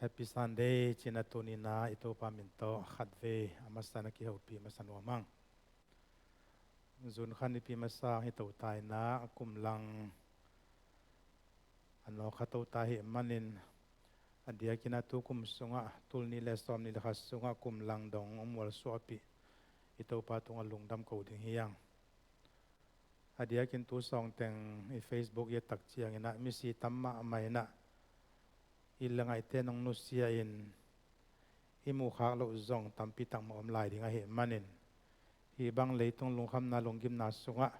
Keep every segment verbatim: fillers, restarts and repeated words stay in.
Happy Sunday, cina tunina i Topa min tawh khatvei a masa na kihopih masa nuam ang. Zun kha nipi masa hi to ta ina, kum lang a nawk kha to ta hi manin, a diakina tu kum sungah, tul nih le sawm nih le khat sungah kum lang dong hong mualsuahpih i Topa tungah lungdam ko ding hi ang. A diakin tu sawngteng i Facebook i a tak ciangina, misi tam mahmah ina, i le ngaihte nong nusia in, i muhkhak loh zong tampi tak mah om lai ding ahi manin, hih bang leitung lungkhamna lunggimna sungah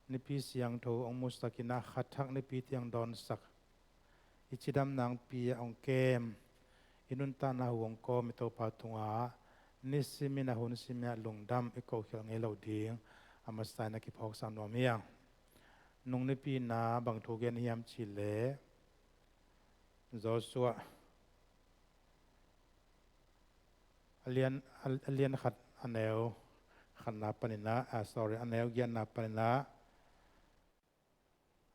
nipi siangtho hong musak ina, khathak nipi tiang dawnsak, i cidam nangpi a hong kem, i nuntakna hu hong kawm i Topa tungah nisimin a hun simin a lungdam i kohkhial ngei lo ding a masa ina kiphawksak nuam hi ang. Nung nipi ina bang thu gen hiam cih leh, Joshua a lian, a, a lian khat a neu khatna panina, ah, sorry, a neu giatna panina,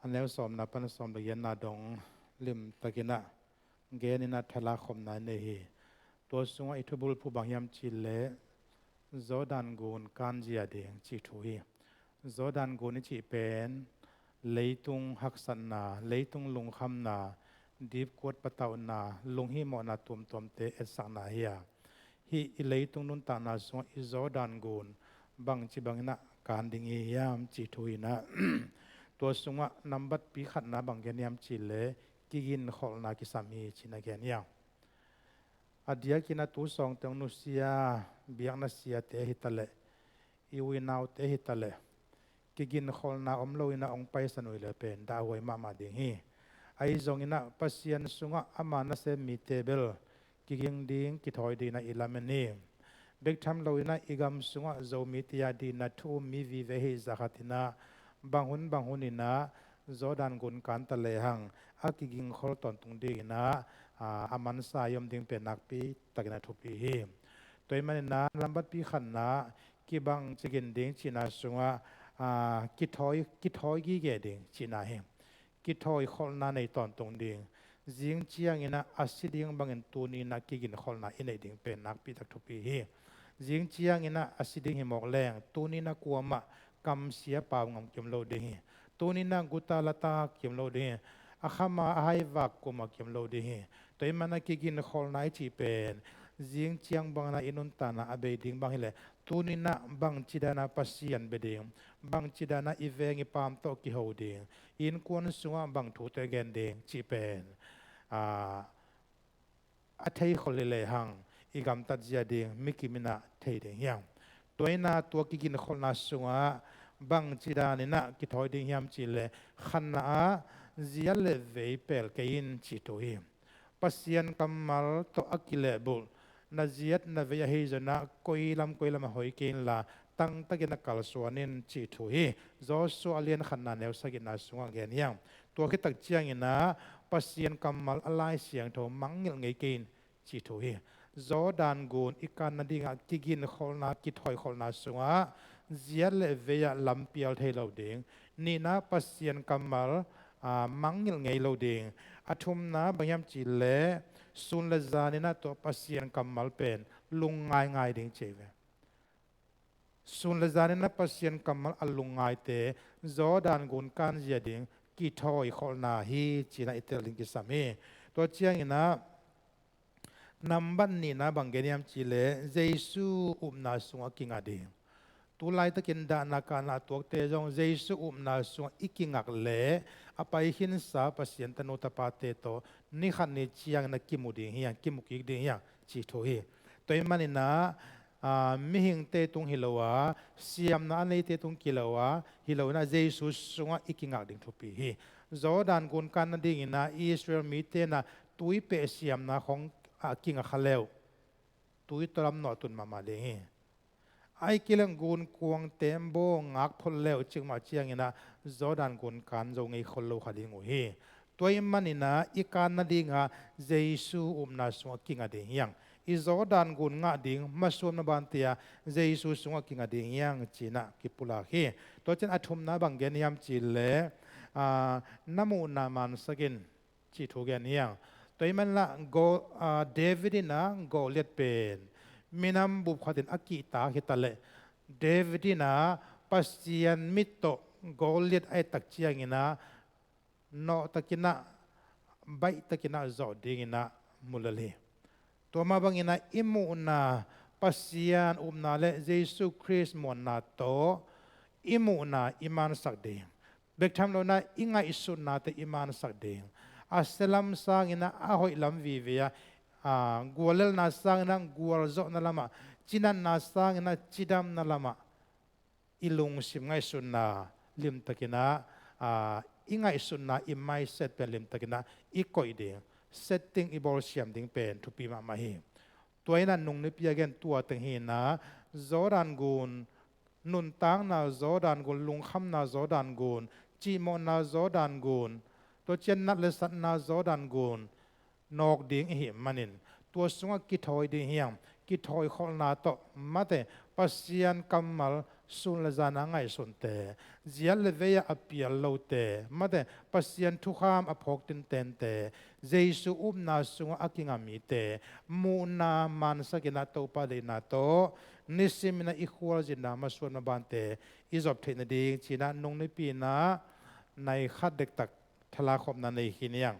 a neu sawmna pan sawm le giatna dong limtakina genina thalak khopna nei hi. Tua sungah i thubulphuh bang hiam cih leh, Jordan gun kanzia ding cih thu hi. Jordan gun i cih pen leitung haksatna, leitung lungkhamna, dipkuat patauhna, lunghihmawhna tuamtuamte etsakna hi a, hih i leitung nuntakna sungah i Jordan gun bangci bangina kan ding hi hiam cih thu ina, tua sungah nambatpi khatna bang gen hiam cih leh, kiginkholhna kisam hi cina gen hi ang. A diakina tu sawngteng nusia, biakna siate hi taleh, i uinaute hi taleh, kiginkholhna om lo ina hong paisan uh hi leh pen dahhuai mahmah ding hi. Ahi zongina Pasian sungah ama nasem mite bel kiging ding, kithawi dingina i lamen hi. Bek tham lo ina i gam sungah Zomite a dingina thu um mi vive hi zah khat ina, bang hun bang hun ina Jordan gun kan ta lehang a kigingkhol tawntung dingina, aa, a mansa i om ding pen nakpi takina thupi hi. Tua ahih manina nambatpi khatna, kibang cigin ding cihna sungah, aa, kithawi, kithawi gige ding cihna hi. Kithawikholhna nei tawntung ding. Zing ciangina a si ding bangin tunina kiginkholhna i neih ding pen nakpi tak thupi hi. Zing ciangina a si ding hi mawk leng, tunina kuamah kamsia pau ngam kiom lo ding hi. Tunina guta lata kiom lo ding hi. A khama a haivak kuamah kiom lo ding hi. Tua ahih mana kiginkholhna i cih pen zing ciang bangina i nuntakna a bei ding bang hi leh, tunina bangci dana Pasian bia ding, bangci dana i veng i paam tawh kiho ding, innkuan sungah bang thute gen ding cih pen, aa, a theikhol hi lehang i gamtat zia ding mi kimina thei ding hi ang. Tua ina tua kiginkholhna sungah bangci danina kithawi ding hiam cih leh, khatna ah ziat le vei pel kei in cih thu hi. Pasian kammal tawh a kilehbulh na ziat na vei ahi zongina koi lam koi lam a hoi kei inla, tangtakin a kalsuan in cih thu hi. Joshua a lian khatna neu sagihna sungah gen hi ang. Tua khit tak ciangina Pasian kammal a Lai Siangtho mangngilh ngei kei in cih thu hi. Jordan gun i kan nadingah kiginkholhna, kithawikholhna sungah ziat le vei-ah lampial thei lo ding. Nihna Pasian kammal, aa, mangngilh ngei lo ding. A thumna bang hiam cih leh, sun le zaninah tua Pasian kammal pen lungngai ngai ding ci hi ve. Sun le zaninah Pasian kammal a lungngaite Jordan gun kanzia ding kithawikholhna hi cinah i tel ding kisam hi. Tua cianginah nambat nihna bang gen hiam cih leh Jesu upna sungah kingah ding. Tu laitakin dahna kahna a tuakte zong Jesu upna sungah i kingak leh a pai khinsa Pasian tanu tapate tawh ni khat ni ciangin a kimu ding hi hang, kimu kik ding hi hang cih thu hi. Tua ahih maninah, aa, mihingte tung hi lo a, siamna a neite tung kilo a, hi lo inah Jesu sungah i kingak ding thupi hi. Jordan gun kan nadinginah Israel mite inah tuipeh siamna khong a kingak kha le uh, tui tawlam nawh tun mahmah ding hi. Ahih kei leh gunkuang tembaw ngak phot le uh cikmah cianginah Jordan gun kan zo ngei khol lo kha ding uh hi. Tua ahih maninah i kan nadinga Jesu upna sungah kingah ding hi hang. I Jordan gun ngah ding masuamna bante ah Jesu sungah kingah ding hi hang cinah kipulak hi. Tua ciang a thumna bang gen hiam cih leh, aa, na muhna mansak in cih thu gen hi hang. Tua ahih manin ah Go-, ah, David in ah Goliath pen minam bup khat in a kihtak hi ta leh, David in ah Pasian mit tawh Goliath a et tak ciangin ah nawhtakin ah, baihtakin ah zawh dingin ah mu lel hi. Tua mah bangin ah i muhna, Pasian upna le Jesu Khrist muanna tawh i muhna i mansak ding. Bek tham lo in ah i ngaihsutnate i mansak ding. A sia lam sangin ah a hoih lam vive a, a, guallelhna sangin ah gualzawhna lamah, cinatna sangin ah cidamna lamah i lungsim ngaihsutna limtakin ah, a, i ngaihsutna, i mindset pen limtakin ah i koih ding, setting i bawlsiam ding pen thupi mahmah hi. Tua in ah nung nipi a gen tua teng hi in ah, Jordan gun, nuntakna Jordan gun, lungkhamna Jordan gun, cihmawhna Jordan gun, tua ciang nat le satna Jordan gun nawk ding i hih manin, tua sungah kithawi ding hi hang. Kithawikholhna tawh, mate, Pasian kammal sun le zan a ngaihsunte, ziat le vei-ah a pial lote, mate, Pasian thukham a phawk tintente, Jesu upna sungah a kinga mite, muhna mansakin ah Topa deihna tawh nisimin ah i khualzinna masuan mabante i zop theih nading ci-in ah nung nipi in ah nai khat dektak thalakkhopna nei khin hi hang.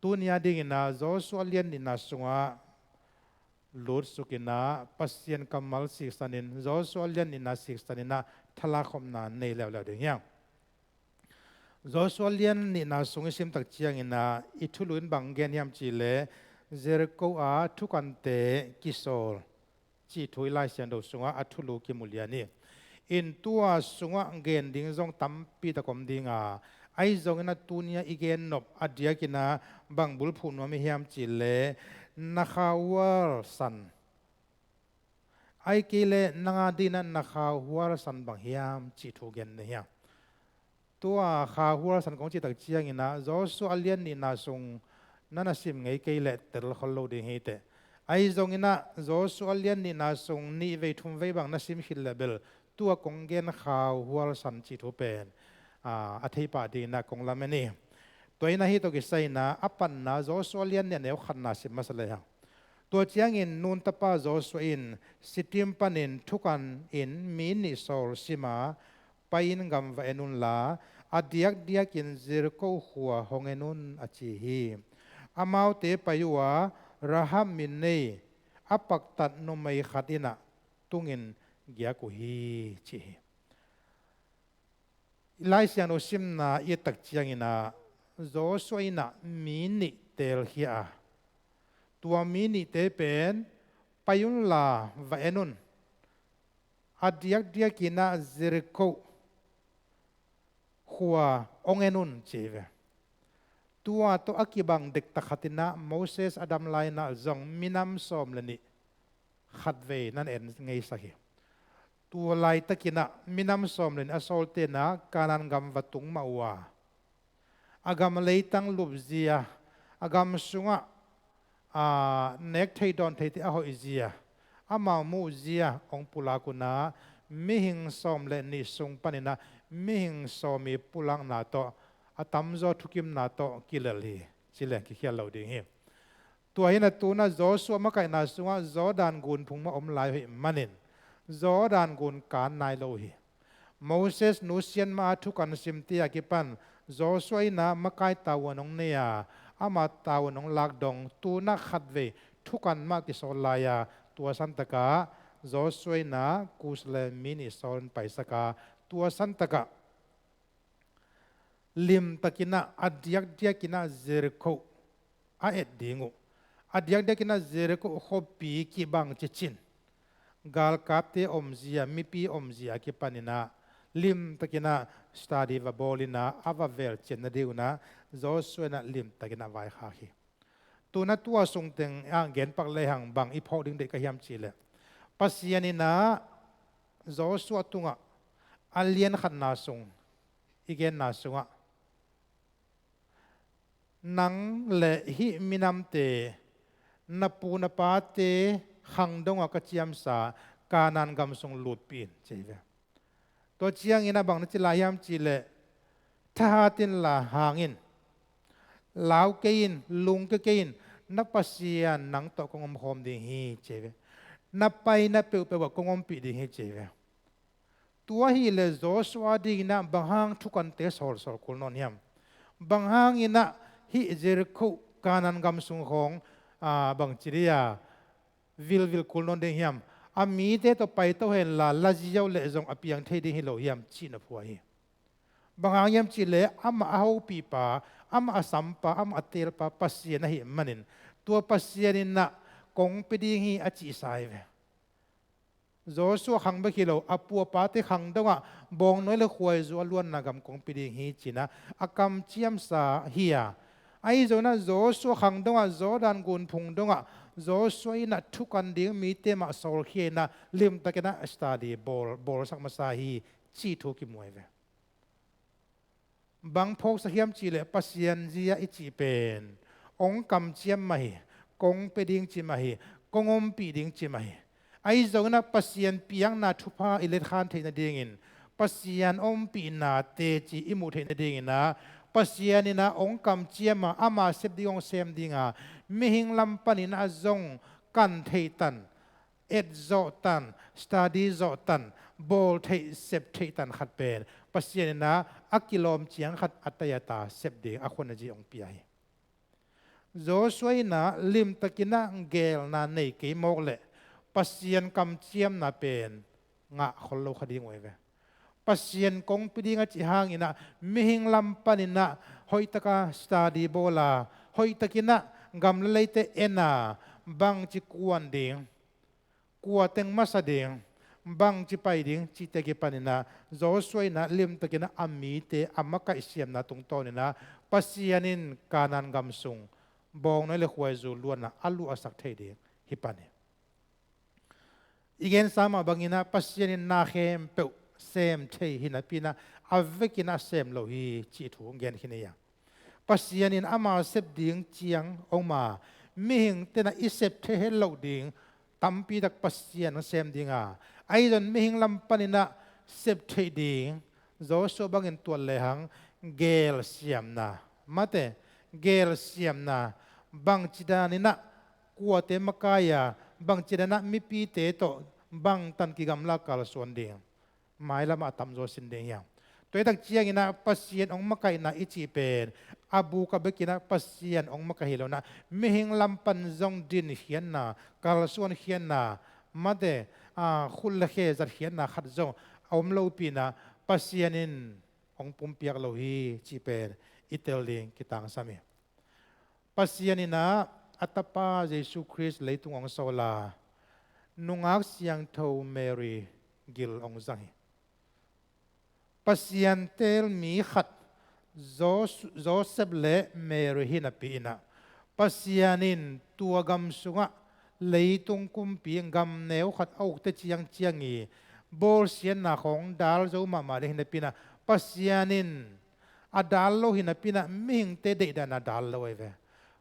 Tuni a dingin ah Joshua lian nihna sungah lutsukin ah Pasian kammal siksanin, Joshua lian nihna siksanin ah thalakkhopna nei leuleu ding hi hang. Joshua lian nihna sung i sim tak ciangin ah i thulu in bang gen hiam cih leh, Jericho ah thukante kisawl cih thu i Lai Siangtho sungah a thulu kimu lian hi. In tua sungah gen ding zong tampi tak om ding a, ahi zongin ah tuni a i gen nop a diakin ah bang bulphuh nuam i hiam cih leh, na khauhual san, ahih kei leh nang a dingin ah na khauhual san bang hiam cih thu gen ni hi hang. Tua khauhual san kong cih tak ciangin ah Joshua lian nihna sung na na sim ngei kei leh tel khol lo ding hi teh. Ahi zongin ah Joshua lian nihna sung nih vei thum vei bang na sim khit leh bel tua kong gen khauhual san cih thu pen, aa, a thei pah dingin ah kong lamen hi. Tua in ah hih tawh kisai in ah a panna Joshua lian nih a neu khatna sim masa lehang. Tua ciangin Nun tapa Joshua in Shittim panin thukan in mi nih sawl sim a, pai-in gam va en unla, a diakdiakin Jericho khua hong en un, a ci hi. Amaute pai uh a, Rahab min nei a paktat numei khat in ah tungin giak uh hi, ci hi. I Lai Siangtho simna i et tak ciangin ah Joshua in ah mi nih teelkhia a, tua mi nihte pen, pai unla va en un, a diakdiakin ah Jericho khua hong en un, ci hi ve. Tua tawh a kibang dektak khat in ah Moses a dam lai-in ah zong minam sawm le nih khatvei na en ngeisak hi. Tua laitakin ah minam sawm le nih a sawlte in ah Kanaan gam va tung mah uh a, a gam a leitang lupzia, a gam sungah, aa, nek thei dawn theite a hoihzia, amau muhzia hong pulak un ah, mihing sawm le nih sung panin ah mihing sawm i pulakna tawh, a tamzaw thukimna tawh kilel hi, ci leng kikhial lo ding hi. Tua hi in ah tu-in ah Joshua makaihna sungah Jordan gunphung mah om lai uh ahih manin Jordan gun kan nai lo uh hi. Moses nusiat ma-a thukan simte a kipan Joshua in ah makai tavuan hong nei a, ama tavuan hong lak dong, tu-in ah khatvei thukan mah kisawl lai a, tua santak ah Joshua in ah Kush le mi nih sawl in paisak a, tua santak ah limtakin ah, a diakdiakin ah Jericho a et ding uh. A diakdiakin ah Jericho khuapi kibang cicin, galkapte omzia, mipi omzia a kipanin ah limtakin ah study va bawlin ah, a va velcian nading un ah Joshua in ah limtakin ah vaikhak hi. Tu-in ah tua sungteng ah genpak lehang bang i phawk ding deih ka hiam cih leh, Pasian in ah Joshua tungah a lian khatna sung i genna sungah, nang le hih minamte, na pu na pate khang dongah ka ciamsa Kanaan gam sung lutpih in, ci hi ve. Tua ciangin ah bang na ci lai hiam cih leh, thahat inla hang in, Lau kei in, lungke kei in, na Pasian nang tawh kong omkhawm ding hi, ci hi ve. Na paina peuhpeuh ah kong ompih ding hi, ci hi ve. Tua hileh Joshua dingin ah bang hang thukante sawlsawl kul nawn hiam? Bang hangin ah hih Jericho, Kanaan gam sung khawng, aa, bangci dia vilvil kul nawn ding hiam? A mite tawh paito henla, la ziau leh zong a piang thei ding hi lo hiam, cihna phua hi. Bang hang hiam cihleh amah a hopihpa, amah a sampa, amah a teelpa Pasian ahih manin, tua Pasian in ah kong pia ding hi a cihsa hi ve. Joshua khang bek hi lo, a pu a pate khang dongah bawngnawi le khuaizu a luanna gam kong pia ding hi, ci-in ah a kamciamsa hi a. Ahi zongin ah Joshua khang dongah, Jordan gunphung dongah Joshua in ah thukan ding mite mah sawlkhia in ah limtakin ah study bawl, bawlsak masa hi, cih thu kimu hi ve. Bang phawksak hiam cihleh Pasian zia i cih pen hong kamciam mah hi, kong pia ding ci mah hi, kong ompih ding ci mah hi. Ahi zongin ah Pasian piakna thupha i letkhan theih nadingin, Pasian ompihna teci i muh theih nadingin ah, Pasian in ah hong kamciam a, ama sep ding hong sem ding a, mihing lam panin ah zong kan theih tan, et zawh tan, study zawh tan, bawl theih, sep theih tan khat pen Pasian in ah a kilawm ciang khat a tai a ta sep ding a khut a zi hong pia hi. Joshua in ah limtakin ah geelna nei kei mawk leh Pasian kamciamna pen ngah khol lo kha ding uh hi ve. Pasian kong pia ding a cih hangin ah mihing lam panin ah hoihtaka study bawl a, hoihtakin ah gam le leite en a, bangci kuan ding, kua teng masa ding, bangci pai ding cihte kipanin ah Joshua in ah limtakin ah a mite a makaih siamna tungtawnin ah Pasian in Kanaan gam sung bawngnawi le khuaizu luanna a luahsak thei ding hi pan hi. I gensa mah bangin ah Pasian in na khempeuh sem thei hi napi in ah a vekin ah sem lo hi cih thu gen khin hi a. Pasian in ama sep ding ciang om a, mihingte in ah i sep thei het loh ding tampi tak Pasian sem ding a, ahi zongin mihing lam panin ah sep theih ding Joshua bangin tuat lehang geel siamna, mate, geel siamna, bangci danin ah kuate makai a, bangci danin ah mipite tawh bangtan kigamla kalsuan ding, mailam ah a tamzaw sin ding hiam? Tua hi tak ciangin ah Pasian hong makaihna i cih pen a buk a bekin ah Pasian hong makaih hi lo in ah mihing lam pan zong dinkhiatna, kalsuankhiatna, mate, a, khut le khe zatkhiatna khat zong a om lopi in ah Pasian in hong pumpiak lo hi cih pen i tel ding kitangsam hi. Pasian in ah a tapa Jesu Khrist leitung hong sawl a, nungak siangtho Mary gil hong zang hi. Pasian teel mi khat Jos-, Joseph le Mary hi napi in ah Pasian in tua gam sungah leitung kumpi gam neu khat a ukte ciangciang i bawlsiatna khawng dal zo mahmah ding hi napi in ah Pasian in a dal lo hi napi in ah mihingte deihdan a dal lo ahi ve.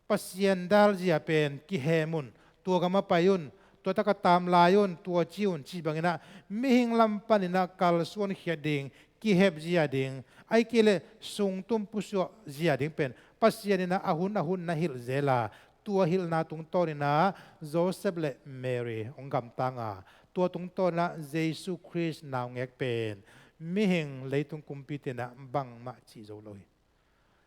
Pasian dal zia pen kihem un, tua gam ah pai un, tua tak ah tam lai un, tua ci un cih bangin ah mihing lam panin ah kalsuan khiat ding, kihep zia ding, ahih kei leh sungtum pusuah zia ding pen Pasian in ah a hun a hun na hilh zel a, tua hilhna tungtawnin ah Joseph le Mary hong gamtang a, tua tungtawnin ah Jesu Khrist naungek pen mihing leitung kumpite in ah bangmah cih zo lo hi.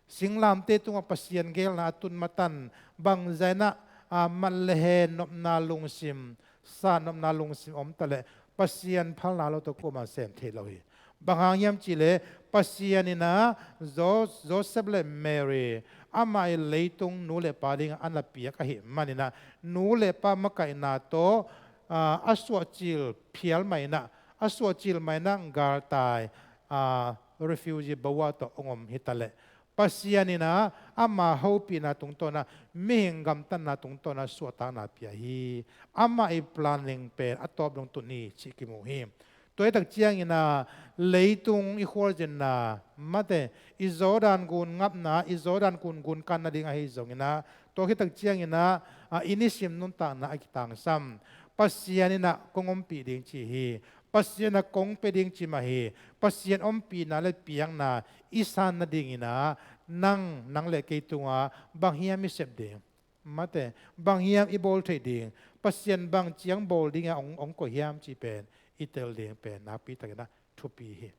Singlamteh tungah Pasian geelna a tun matan bangzah in ah, a, mat le hen nopna lungsim, sa nopna lungsim om ta leh Pasian phalna lo tawh kuamah sem thei lo hi. Bang hang hiam cihleh Pasian in ah Jo-, Joseph le Mary amah i leitung nu le pa dingah a na piak ahih manin ah nu le pa makaihna tawh, a, a suahcil phial mah in ah, a suahcil mah in ah galtai, a, refugee boat ah tawh hong om hi ta leh Pasian in ah ama hopihna tungtawn ah mihing gamtatna tungtawn ah suahtakna pia hi. Amah i planning pen a tawp dong tun hi cih kimu hi. Tua hi tak ciangin ah leitung i khualzinna, mate, i Jordan gun ngapna, i Jordan gun gun kan nading ahi zongin ah, tua hi tak ciangin ah, a, i nisim nuntakna a kitangsam Pasian in ah kong ompih ding ci hi. Pasian a kong pia ding ci mah hi. Pasian ompihna le piakna i san nadingin ah Nang, nang le kei tungah bang hiam i sep ding? Mate, bang hiam i bawl theih ding? Pasian bang ciang bawl dingah hong, hong koih hiam cih pen i tel ding pen nakpi takin ah thupi hi.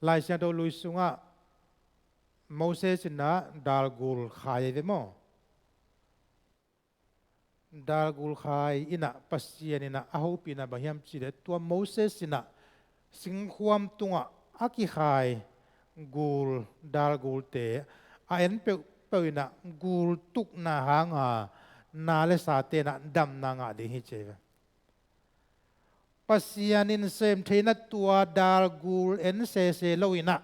Lai Siangtho Lui sungah Moses in ah dalgul khai ahi ve maw? Dalgul khai in ah Pasian in ah a hopihna bang hiam cih leh, tua Moses in ah singkhuam tungah a kikhai gul, dalgulte a en peuhpeuh in ah gul tukna hanga na le sate in ah damna ngah ding hi ci hi ve. Pasian in sem theihna tua dalgul en sese lo in ah,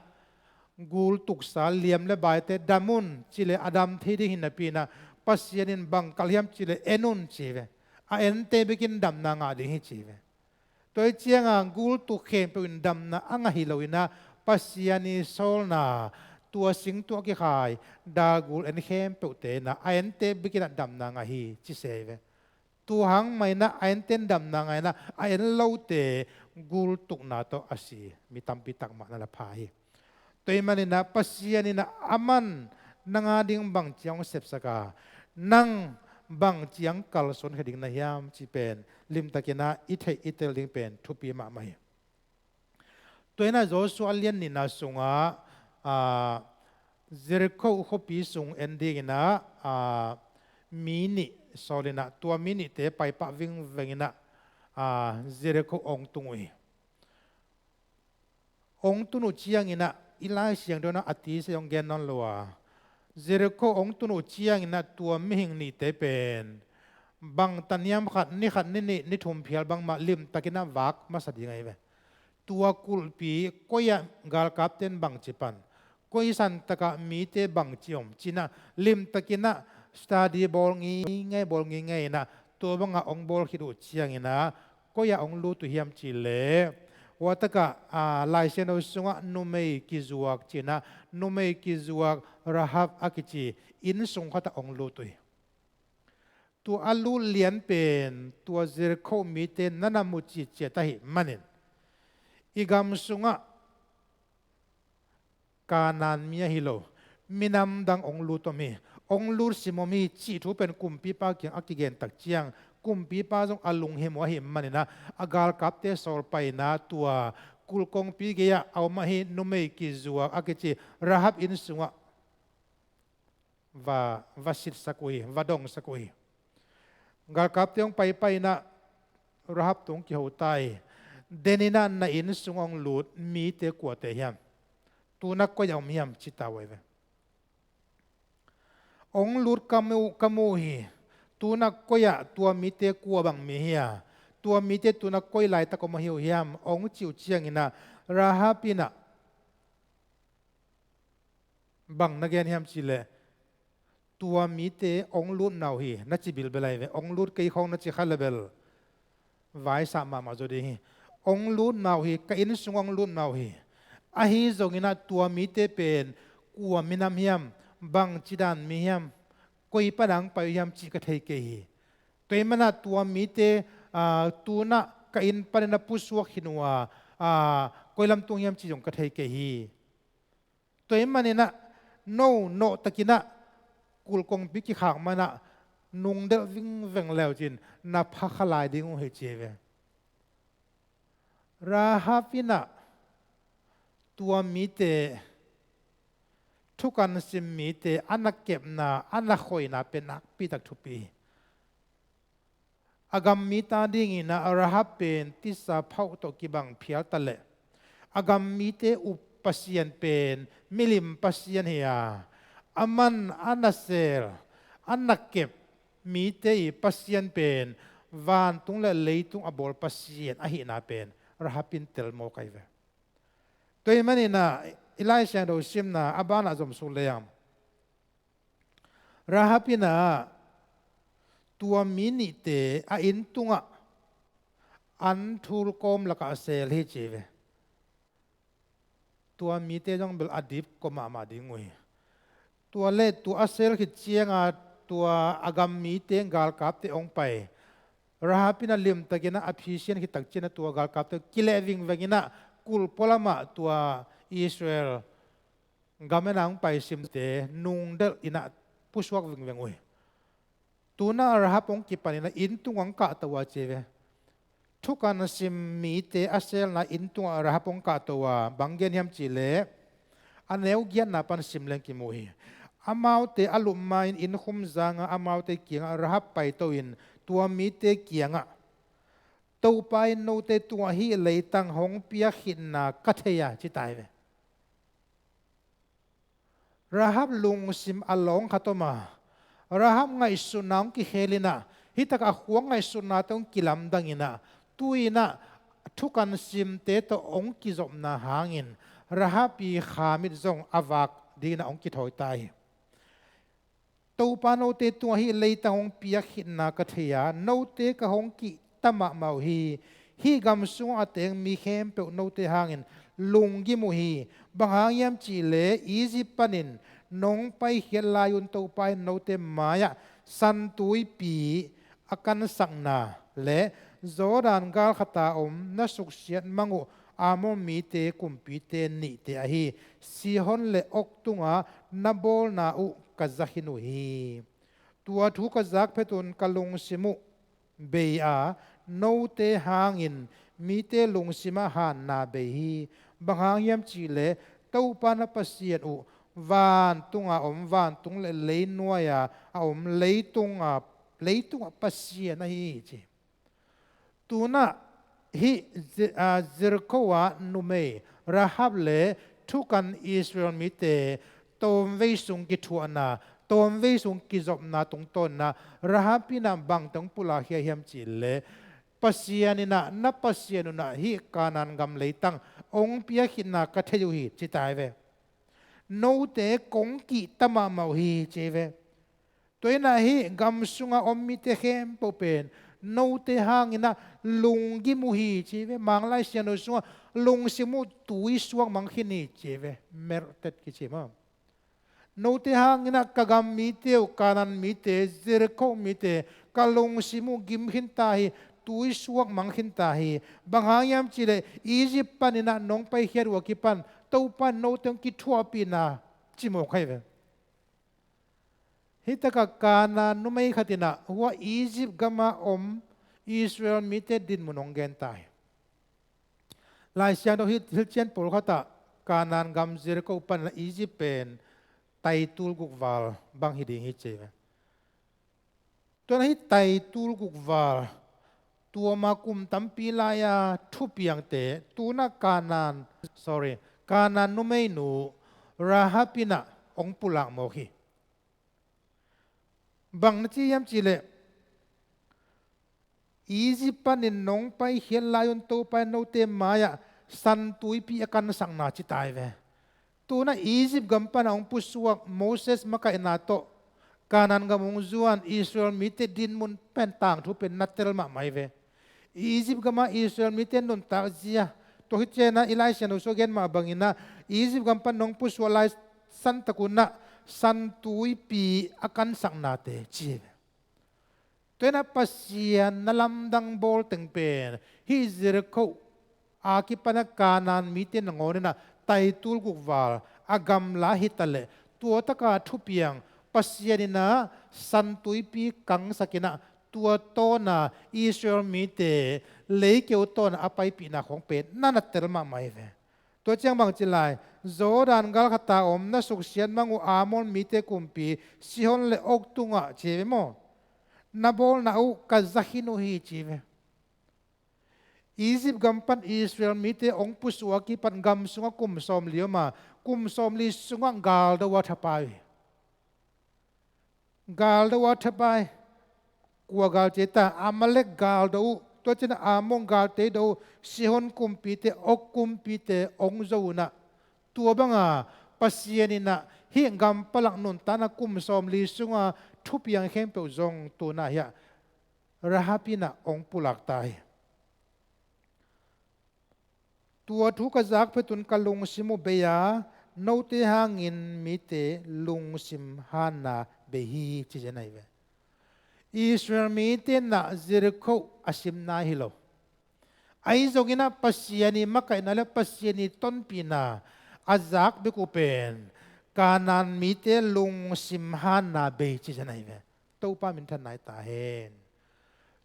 gul tuksa liam le baite dam un ci leh a dam thei ding hi napi in ah, Pasian in bang kalh hiam cih leh en un ci hi ve. A ente bekin damna ngah ding hi ci hi ve. Tua hi cianga gul tuk khempeuh in damna a ngah hi lo in ah, Pasian i sawlna tua sing tungah kikhai dalgul en khempeuhte in ah a ente bekin ah damna ngah hi ci se hi ve. Tua hang mah in ah a enten damna ngah in ah, a en lote gul tukna tawh a si mi tampi tak mah na la pha hi. Tua ahih manin ah Pasian in ah aman nang a ding bang ciang hong sepsak a, nang bang ciang kalsuan kha ding na hiam cih pen limtakin ah i theih i tel ding pen thupi mahmah hi. Tua in ah Joshua lian nihna sungah, aa, Jericho khuapi sung en dingin ah, aa, mi nih sawl in ah, tua mi nihte paipah vingveng in ah, aa, Jericho hong tung uh hi. Hong tun uh ciangin ah, i Lai Siangtho in ah a tisa hong gen nawn lo a, Jericho hong tun uh ciangin ah tua mihing nihte pen bang tan hiam, khat ni khat ni nih ni thum phial bangmah limtakin ah vak masa ding ahi ve. Tua kulhpi koi-ah galkapte in bangci pan, koi santakah mite bangci om ci-in ah limtakin ah study bawl ngeingai, bawl ngeingai in ah, tua bangah hong bawl khit uh ciangin ah koi-ah hong lut uh hiam cih leh, tua takah, aa, Lai Siangtho sungah numei kizuak ci-in ah, numei kizuak Rahab a kici inn sung khatah hong lut uh hi. Tua a lut lian pen tua Jericho mite na na mu citciat ahih manin, i gam sungah Kanaan mi ahi lo, minam dang hong lut om hi, hong lut sim om hi cih thu pen kumpipa kiang a kigen tak ciang, kumpipa zong a lunghimawh ahih manin ah, a galkapte sawl pai in ah tua kulh kongpi gei-ah a om ahi numei kizuak a kici Rahab inn sungah va, va sitsak uh hi, va dongsak uh hi. Galkapte hong paipai in ah Rahab tung kiho ta hi. Den in ah na inn sung hong lut mite kuate hiam? Tu-in ah koi-ah om hiam? Ci ta uh hi ve. Hong lut ka mu, ka mu hi. Tu-in ah koi-ah, tua mite kua bang mi hi a? Tua mite tu-in ah koi laitak om ahi uh hiam? Hong cih uh ciangin ah Rahab in ah bang na gen hiam cih leh, tua mite hong lutna uh hi na ci bilbel ahi ve. Hong lut kei khawng na ci kha leh bel vaisah mahmah zaw ding hi. Hong lutna uh hi, ka inn sung hong lutna uh hi. Ahi zongin ah tua mite pen kua minam hiam, bangci dan mi hiam, koi pan a hong pai uh hiam cih ka thei kei hi. Tua ahih manin ah tua mite, aa, tu-in ah ka inn panin ah pusuak khin uh a, aa, koi lam tung hiam cih zong ka thei kei hi. Tua ahih manin ah no nawhtakin ah kulh kongpi kikhak manin ah nungdelh vingveng le uh cin na pha kha lai ding uh hi ci hi ve. Rahab in ah tua mite, thukan sim mite a na kepna, a na khoina pen nakpi tak thupi hi. A gam mite adingin ah Rahab pen tisa phauh tawh kibang phial ta leh, a gam mite up pasian pen milim pasian hi a, aman a nasem, a na kep mite i Pasian pen vantung le leitung a bawl Pasian ahihna pen Rahab in tel mawk ahi ve. Tua ahih manin ah i Lai Siangtho simna a banah zom suk leng, Rahab in ah tua mi nihte a inn tungah an thul kawm lakah a sel hi ci hi ve. Tua mite zong bel a dipkua mahmah ding uh hi. Tua leh tua a sel khit cianga tua a gam mite, galkapte hong pai. Rahab in ah limtakin ah a phisian khit tak ciangin ah tua galkapte kileh vingveng in ah kulh pualamah tua Israel gam ena hong pai simte nungdelh in ah pusuak vingveng uh hi. Tu-in ah Rahab hong kipan in ah inn tungah hong kahto a ci ve. Thukan sim mite a selna inn tungah Rahab hong kahto a, bang gen hiam cih leh a neu giatna pan sim leng kimu hi. Amaute a lup ma-in inn khum zangah amaute kiangah Rahab paito in tua mite kiangah, "Topa in note tungah hih leitang hong piak khitna ka thei a," ci ta hi ve. Rahab lungsim a lawng khat om a, Rahab ngaihsutna hong kikhel in ah, hih takah a khuak ngaihsutnate hong kilamdang in ah, tu-in ah thukan simte tawh hong kizopna hangin Rahab ii khamit zong a vak dingin ah hong kithawi ta hi. "Topa note tungah hih leitang hong piak khitna ka thei a, note ka hong kihta mahmah uh hi. Hih gam sungah a teng mi khempeuh note hangin lunggim uh hi. Bang hang hiam cih leh Egypt panin nong paikhiat lai-un Topa in note mai-ah San Tuipi a kansakna le Jordan galkhata om na suksiat mang uh Amor mite kumpite nihte ahi Sihon le Og tungah na bawlna uh ka za khin uh hi. Tua thu ka zak phetun ka lungsim uh bei a, note hangin mite lungsimah hanna bei hi. Bang hang hiam cih leh Topa na Pasian uh vantunga om, vantung le leinuai-a a om leitunga, leitungah Pasian ahi hi," ci. Tu-in ah hih Ze-, aa, Jericho ah numei Rahab le thukan Israel mite tawmvei sung kithuahna, tawmvei sung kizopna tungtawn in ah Rahab in ah bang teng pulak khia hiam cih leh, "Pasian in ah, na Pasian un ah hih Kanaan gam leitang hong piak khitna ka thei uh hi," ci ta hi ve. "Note kong kihta mahmah uh hi," ci hi ve. Tua in ah hih gam sungah om mite khempeuh pen note hangin ah lunggim uh hi, ci hi ve. Mang Lai Siangtho sungah lungsim uh tui suak mang khin hi, ci hi ve. Mertet kici maw. "Note hangin ah ka gam mite uh, Kanaan mite, Jericho mite, ka lungsim uh gim khin ta hi, tui suak mang khin ta hi. Bang hang hiam cih leh Egypt panin ah nong paikhiat uh a kipan Topa in note hong kithuahpihna," ci mawk hi ve. Hih takah Kanaan numei khat in ah hua Egypt gamah om Israel mite dinmun hong gen ta hi. Lai Siangtho hilh, hilhcian pawlkhat ah Kanaan gam Jericho pan Egypt pen taitul gukval bang hi ding hi, ci hi ve. Tua in ah hih taitul gukval, tua ma kum tampi lai-a thupiangte, tu-in ah Kanaan, sorry, Kanaan numeinu Rahab in ah hong pulak mawk hi. Bang na ci hiam cih leh, "Egypt panin nong paikhiat lai-un Topa in note mai-ah San Tuipi a kansakna," ci ta hi ve. Tu-in ah Egypt gam pan a hong pusuak Moses makaihna tawh Kanaan gam hong zuan Israel mite dinmun pen, tangthu pen na tel mahmah hi ve. Egypt gamah Israel mite nuntak zia, tua hi ciangin ah i Lai Siangtho sungah gen mah bangin ah Egypt gam pan nong pusuak lai santak un ah San Tuipi a kansaknate ci hi ve. Tua in ah Pasian na lamdang bawl teng pen hih Jericho a kipan ah Kanaan mite nangawn in ah taitul gukval a gamla hi ta leh, tua taka thupiang Pasian in ah San Tuipi kangsak in ah tua tawn a Israel mite leikeu tawn a a paipihna khawng pen na na tel mahmah hi ve. Tua ciang bang ci lai, "Jordan galkhata om na suksiat mang uh Amor mite kumpi Sihon le Og tungah," ci hi ve maw, "na bawlna uh ka za khin uh hi," ci hi ve. Egypt gam pan Israel mite hong pusuak a kipan gam sungah kum sawmli om a, kum sawmli sungah galdo a thapai uh hi. Galdo a thapai. Kua gal ci ta? Amalek galdo uh, tua ciang Amor galte do uh, Sihon kumpite, Og kumpite hong zo un ah, tua banga Pasian in ah hih gam palak nuntakna kum sawmli sunga thupiang khempeuh zong tu-in ah hiah Rahab in ah hong pulak ta hi. Tua thu ka zak phetun ka lungsim uh bei a, note hangin mite lungsim hanna bei hi, ci zen ahi ve. Israel mite in ah Jericho a sim nai hi lo. Ahi zongin ah Pasian ii makaihna le Pasian ii tonpihna, a zak bek uh pen Kanaan mite lungsim hanna bei ci zen ahi ve. Topa minthanna hi ta hen.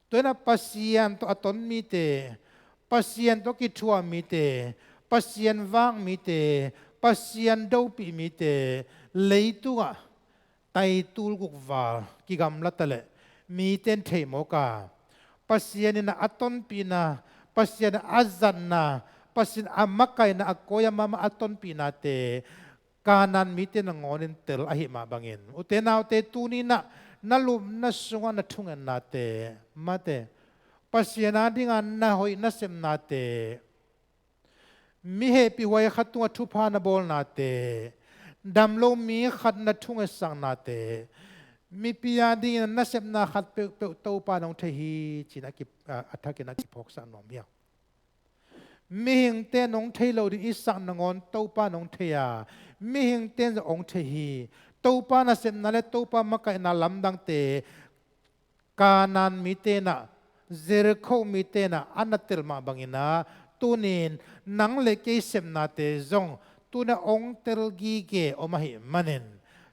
Tua hi-in ah Pasian tawh a ton mite, Pasian tawh kithuah mite, Pasian vak mite, Pasian dopih mite, leitungah taitul guk val kigamla ta leh mite in thei mawk a, Pasian in a tonpihna, Pasian a zatna, Pasian a makaihna a koih a mahmah a tonpihnate Kanaan mite nangawnin tel ahih mah bangin, ute naute, tuni-in ah na lupna sungah na thungennate, mate, Pasian adinga na hoih nasepnate, mi hehpihhuai khat tungah thupha na bawlnate, damlo mi khat na thungetsaknate, mipi adingin nasepna khat peuhpeuh Topa in hong thei hi ci-in a ki, a, a thakin a kiphawksak nuam hi a. Mihingte in hong thei lo ding i sak nangawn Topa in hong thei a, mihingte in zong hong thei hi. Topa nasepna le Topa makaihna lamdangte Kanaan mite in ah, Jericho mite in ah a na tel mah bangin ah, tuni-in nang le kei sepnate zong tuni-in ah hong tel gige om ahih manin,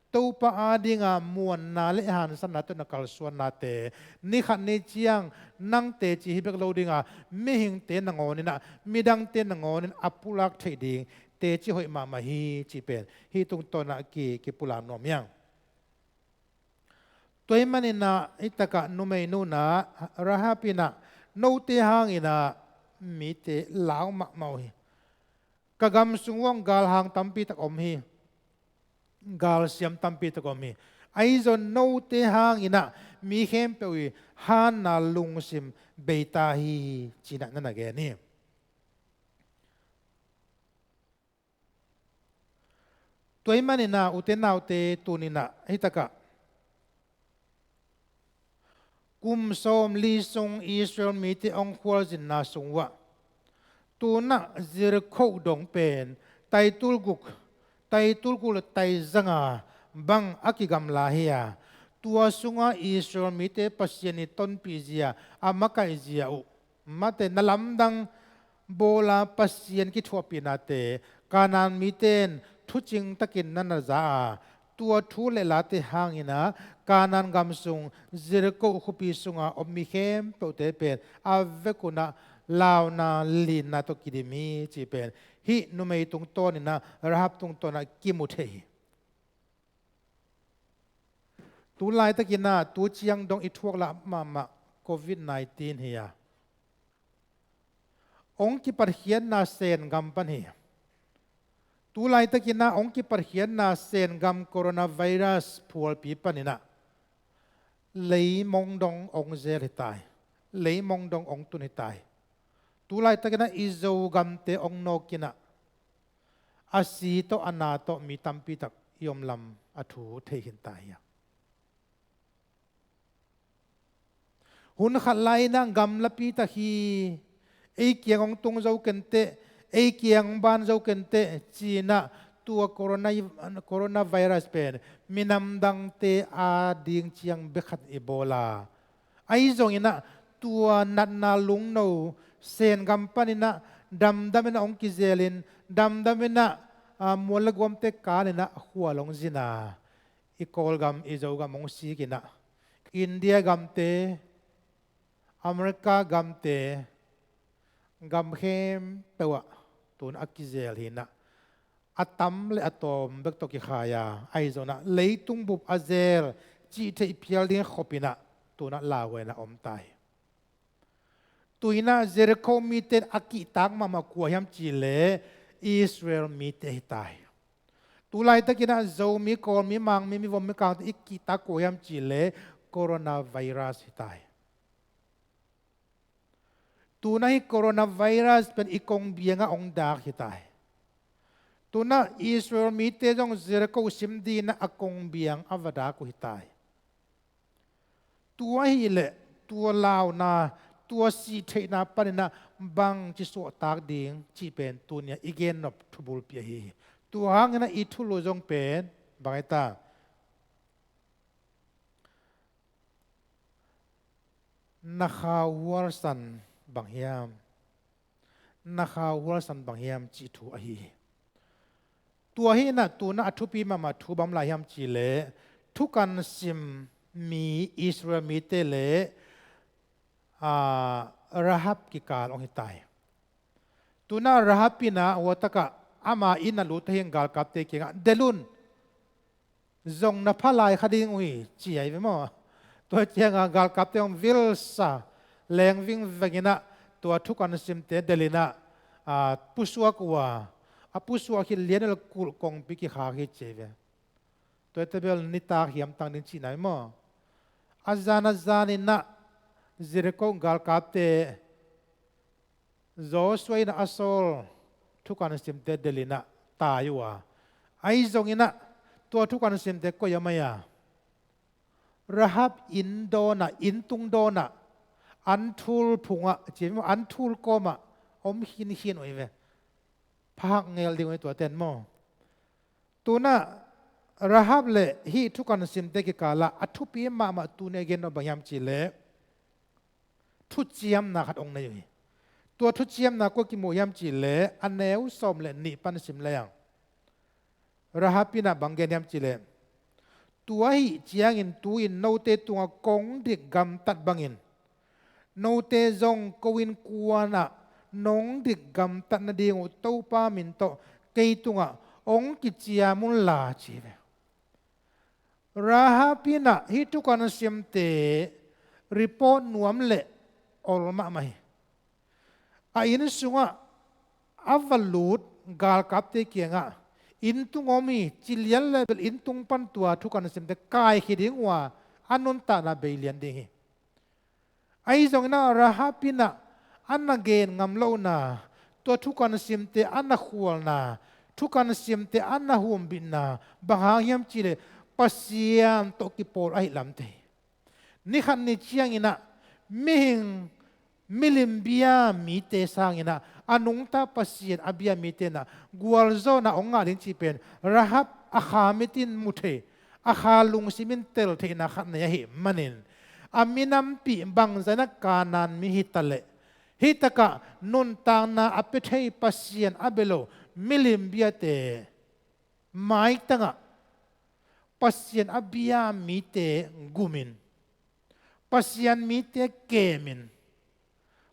Topa adinga muanna le hansanna tawh na kalsuannate, ni khat ni ciang nang teci hi bek lo dinga, mihingte nangawnin ah, midangte nangawnin a pulak theih ding teci hoih mahmah hi cih pen hih tungtawn ah ki, kipulak nuam hi hang. Tua ahih manin ah, hih takah numeinu in ah, Rahab in ah, note hangin ah mite lau mahmah uh hi. Ka gam sung uah galhang tampi tak om hi. Galsiam tampi tak om hi. Ahi zong note hangin ah mi khempeuh i hanna lungsim bei ta hi, ci-in ah na na gen hi. Tua ahih manin ah, ute naute, tuni-in ah hih takah kum sawmli sung Israel mite hong khualzinna sung uah, tu-in ah Jericho dong pen taitul guk, taitul guk le taizanga bang a kigamla hi a, tua sunga Israel mite Pasian i tonpihzia, a makaihzia uh, mate, na lamdang bawla Pasian kithuahpihnate Kanaan mite in thucing takin na na za a, tua thu le late hangin ah Kanaan gam sung Jericho khuapi sunga om mi khempeuhte pen a vekun ah launa linna tawh kidim hi, cih pen hih numei tungtawnin ah, Rahab tungtawn ah kimu thei hi. Tu laitakin ah, tu ciang dong i thuak lah mahmah covid nineteen hi a, hong kipatkhiatna Sen gam pan hi. Tu laitakin ah, hong kipatkhiatna Sen gam coronavirus phualpi panin ah, leimong dong hong zel hi ta hi. Leimong dong hong tun hi ta hi. Tu laitakin ah, i Zogamte hong nawkin ah, a si tawh, a na tawh mi tampi tak i om lam a thu thei khin ta hi a. Hun khat lai-in ah gamlapi tak hi, ei kiang hong tung zo kenteh, ei kiang hong ban zo kenteh, ci-in ah tua corona, coronavirus pen minam dangte ading ciang bek khat i bawl a, ahi zongin ah tua natna lungno Sen gam panin ah damdamin ah hong kizelin, damdamin ah, ah, mual le guamte kanin ah khual hong zin a, i Kawlgam, i Zogam hong sikin ah, India gamte, America gamte, gam khempeuh ah tu-in a kizel hi-in ah, a tam le a tawm bek tawh kikhai a, ahi zongin ah leitung bup a zel cih theih phial ding khopin ah tu-in ah lauhuaina om ta hi. Tu-in ah Jericho mite in a kihtak mahmah kua hiam cih leh Israel mite hi ta hi. Tu laitakin ah Zomi, Kawlmi, Mangmi, Mivom, Mikangte i kihtak kua hiam cih leh coronavirus hi ta hi. Tu-in ah hih coronavirus pen i kongbiangah hong dak hi ta hi. Tu-in ah Israel mite zong Jericho sim dingin ah a kongbiang a va dak uh hi ta hi. Tua ahih leh tua launa, tua sih theihna panin ah bangci suahtak ding cih pen tuni-a i gennop thubulpi ahi hi. Tua hangin ah i thulu zong pen bang hi ta? Na khauhualsan bang hiam? Na khauhualsan bang hiam cih thu ahi hi. Tua hi inah tu-in ah a thupi mahmah thu bang om lai hiam cih leh, thukan sim mi Israel mite le, aa, Rahab kikal hong hi ta hi. Tu-in ah Rahab in ah hua takah ama inn a lut ahih galkapte kiangah, "Delh un, zong na pha lai kha ding uh hi," ci ahi ve maw. Tua ciangah galkapte hong vilsa, leng vingveng inah tua thukan simte delh inah, aa, pusuak uh a, a pusuak khit lian uh leh kulh kongpi kikhak hi ci ahi ve. Tua hi ta bel nitak hiam tang ding cihna hi maw. A zan a zan inah Jericho galkapte, Joshua inah a sawl thukan simte delh inah tai uh a, ahi zong inah tua thukan simte koi ah om ahia? Rahab inn dawnah, inn tung dawnah, an thul phungah, ci-in an thul kawmah om khinkhin uh hi ve. Phahak ngel ding uh hi tuate in maw. Tu-in ah Rahab le hih thukan simte kikalah a thupi mahmah tuni a gen nop bang hiam cih leh, thuciamna khat hong nei uh hi. Tua thuciamna kua kimu hiam cih leh, a neu sawm le nih pan sim leng, Rahab inah bang gen hiam cih leh, "Tua ahih ciangin tu-in note tungah kong dik gamtat bangin note zong ko innkuan ah nong dik gamtat nading uh Topa min tawh kei tungah hong kiciam unla," ci hi ve. Rahab inah hih thukan simte report nuam le ol mahmah hi. A inn sungah a va lut galkapte kiangah, "Inn tung om hi," ci lian le bel inn tung pan tua thukan simte kaikhia ding uh a, a nuntakna bei lian ding hi. Ahi zong inah Rahab inah a na gen ngam lohna, tua thukan simte a na khualna, thukan simte a na humbitna bang hang hiam cih leh, Pasian tawh kipawl ahih lamte hi. Ni khat ni ciang inah mihing, milim bia mite sang inah a nungta Pasian a bia mite inah gualzawhna hong ngah ding cih pen Rahab a kha mit in mu thei, a kha lungsim in tel theihna khat nei ahih manin, a minampih bangzah inah Kanaan mi hi ta leh, hih takah nuntakna a pia thei Pasian a bia lo milim biate maitangah Pasian a bia mite gumin, Pasian mite kemin,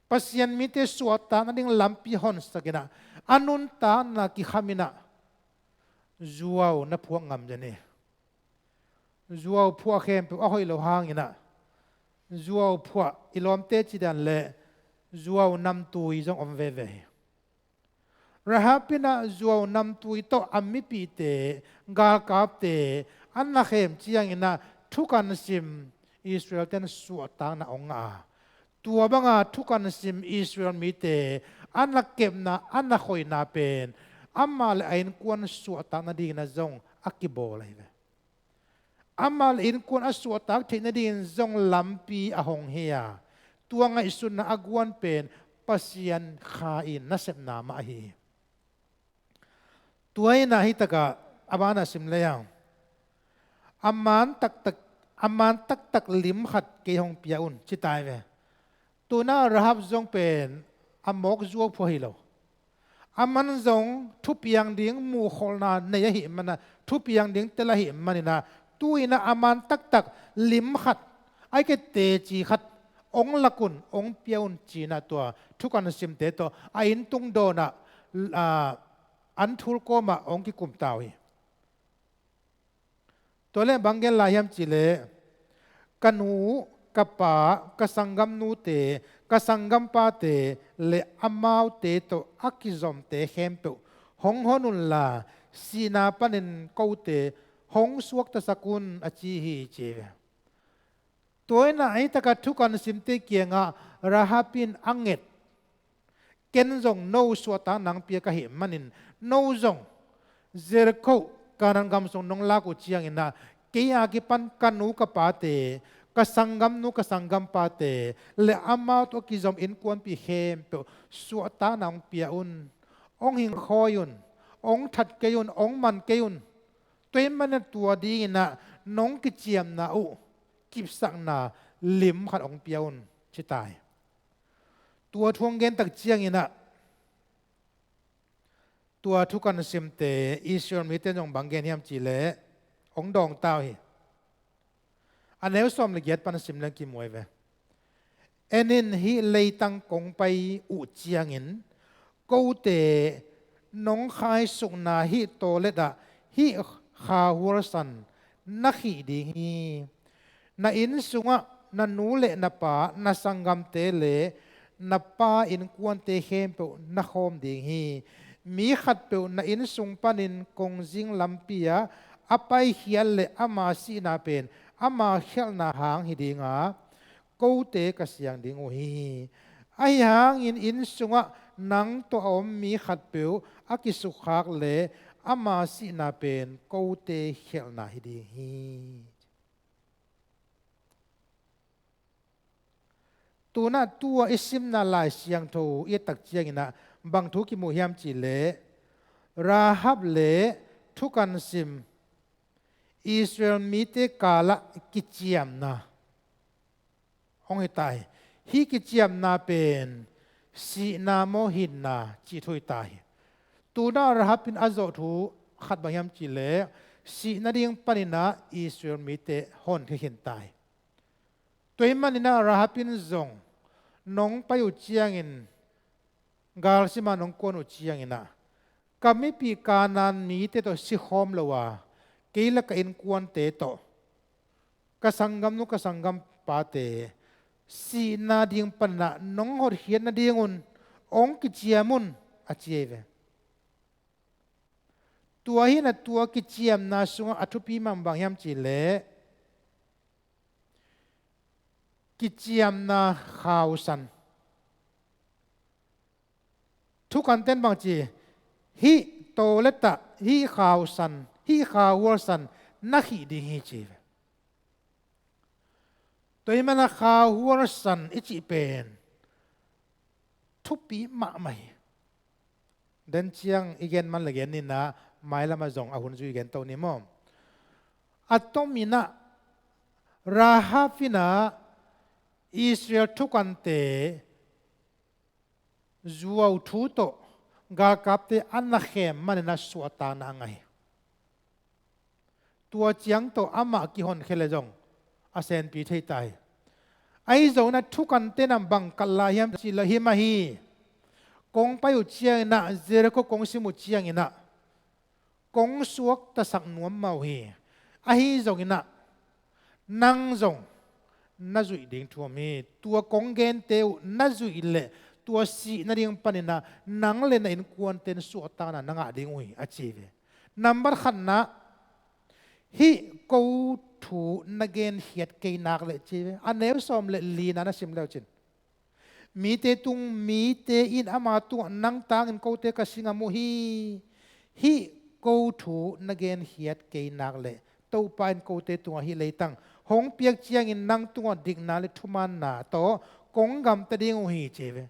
Pasian mite suahtak nading lampi honsak inah, a nuntakna kikham inah zuau na phuak ngam zen hi. Zuau phuah khempeuh a hoih lo hang inah, zuau phuah i lawmte cidan le zuau namtui zong om veve hi. Rahab inah zuau namtui tawh a mipihte, galkapte a na khem ciang inah thukan sim Israel-te'n suahtakna hong ngah a, tua banga thukan sim Israel mite a na kepna, a na khoina pen amah le a innkuan suahtak nading inah zong a kibawl ahi ve. Amah le innkuan a suahtak theih nadingin zong lampi a hong hi a, tua ngaihsutna a guan pen Pasian kha in nasepna mah ahi hi. Tua inah hih takah a banah sim leng, "A man taktak, a man taktak lim khat kei hong pia un," ci ta hi ve. Tu-in ah Rahab zong pen a mawk zuau phuah hi lo. Aman zong thupiang ding muhkholhna nei ahih manin ah, thupiang ding tel ahih manin ah, tu-in ah a man taktak lim khat, ahih kei leh teci khat hong lak un, hong pia un ci-in ah tua thukan simte tawh a inn tung dawnah, ah, an thul kawmah hong kikum ta uh hi. Tua leh bang gen lai hiam cih leh, "Ka nu, ka pa, ka sanggamnute, ka sanggampate le amaute tawh a kizomte khempeuh hong hon unla, sihna panin kote hong suaktasak un," a ci hi, ci hi ve. Tua in ah hih takah thukan simte kiangah Rahab in a nget, "Ken zong no suahtakna hong pia ka hih manin, no zong Jericho, Kanaan gam sung nong lak uh ciangin ah, kei a kipan ka nu ka pate, ka sanggamnu ka sanggampate le amau tawh a kizom innkuanpih khempeuh suahtakna hong pia un. Hong hingkhawi un, hong that kei un, hong man kei un. Tua ahih manin ah tua dingin ah nong kiciamna uh kipsakna lim khat hong pia un," ci ta hi. Tua thu hong gen tak ciangin ah Tua thukan simte Israel mite zong bang gen hiam cihleh, hong dawng ta uh hi. A neu sawm le giat pan sim leng kimu hi ve. En in, hih leitang kong pai uh ciangin kote nong khaisukna hih tawlet ah hih khauhual san na khih ding hi. Na inn sungah na nu le na pa, na sanggamte le na pa innkuante khempeuh na khawm ding hi. Mi khatpeuh na inn sung panin kongzing lampi ah a paikhiat le ama sihna pen ama khialhna hang hi ding a, kote ka siang ding uh hi. Ahi hangin inn sungah nang tawh a om mi khatpeuh a kisukkhak le ama sihna pen kote khialhna hi ding hi. Tunah tua i simna Lai Siangtho i et tak ciangin ah bang thu kimu hiam cihleh, Rahab le thukan sim Israel mite kalah kiciamna hong hi ta hi. Hih kiciamna pen sihna maw, hinna cih thu hi ta hi. Tunah Rahab in a zawh thu khat bang hiam cihleh, sih nading panin ah Israel mite honkhia khin ta hi. Tua ahih manin ah Rahab in zong nong pai uh ciangin, galsim ah nong kuan uh ciangin ah, ka mipih Kanaan mite tawh sikhawm lo a, kei le ka innkuante tawh, ka sanggamnu ka sanggampate sihna ding panin ah nong hotkhiat nadingun hong kiciam un, a ci hi ve. Tua hi-in ah tua kiciamna sungah a thupi mahmah bang hiam cihleh, kiciamna khausan. Thukanten bang ci, hih tawlet ah hih khausan, hih khauhual san na khih ding hi, ci hi ve. Tua ahih manin ah khauhual san i cih pen thupi mahmah hi. Den ciang i gen man le gen ni-in ah, mailam ah zong a hun zui gen to ni maw. A tomin ah Rahab in ah Israel thukante zuau thu tawh galkapte a na khem manin ah suahtakna a ngah hi. Tua ciang tawh amah kihonkhia leh zong a senpi thei ta hi. Ahi zongin ah thukanten ah bang kalh lai hiam cihleh, hi mah hi. Kong pai uh ciangin ah, Jericho kong sim uh ciangin ah, kong suaktasak nuam mah uh hi. Ahi zongin ah nang zong na zuih ding thu om hi. Tua kong gente uh na zuih leh tua sih nading panin ah nang le na innkuanten suahtakna na ngah ding uh hi, a ci hi ve. Nambat khatna, hih ko thu na genkhiat kei nak leh, ci hi ve. A neu sawm le lina na sim le uh cin, mite tung, mite in ama tungah, nang tangin kote ka si ngam uh hi. Hih ko thu na genkhiat kei nak leh Topa in kote tungah hih leitang hong piak ciangin nang tungah dikna le thumanna tawh kong gamta ding uh hi, ci hi ve.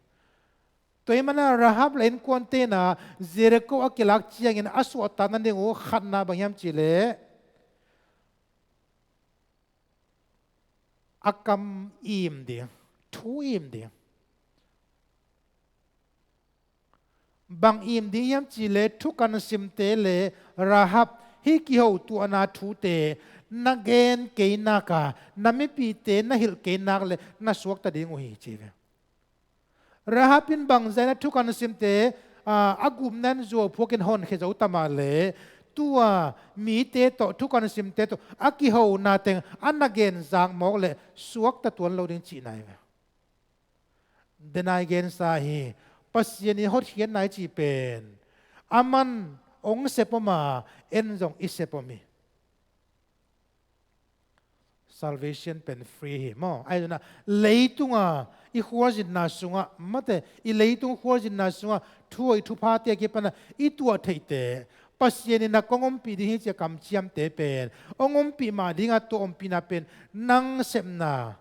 Tua ahih manin ah Rahab le innkuanten ah Jericho a kilak ciangin a suahtak nading uh khatna bang hiam cihleh, a kam im ding, thu im ding. Bang im ding hiam cihleh, thukan simte le Rahab, hih kihotuahna thute na gen kei nak a, na mipihte na hilh kei nak leh na suakta ding uh hi, ci hi ve. Rahab in bangzah in a thukan simte, aa, a gupna in zuau phuakin honkhia zo ta mah leh, tua mite tawh, thukan simte tawh a kihona teng a na gen zak mawk leh suakta tuan lo ding cihna hi ve. Denai gensa hi. Pasian in hotkhiatna i cih pen, aman hong sep om a, en zong i sep om hi. Salvation pen free hi maw. Ahi zongin ah leitunga i khualzinna sungah, mate, i leitung khualzinna sungah thu hoih thuphate a kipan a i tuah theihte, Pasian in ah kong ompih ding hi ci-a kamciamte pen hong ompih mah ding a, tua ompihna pen nang sepna,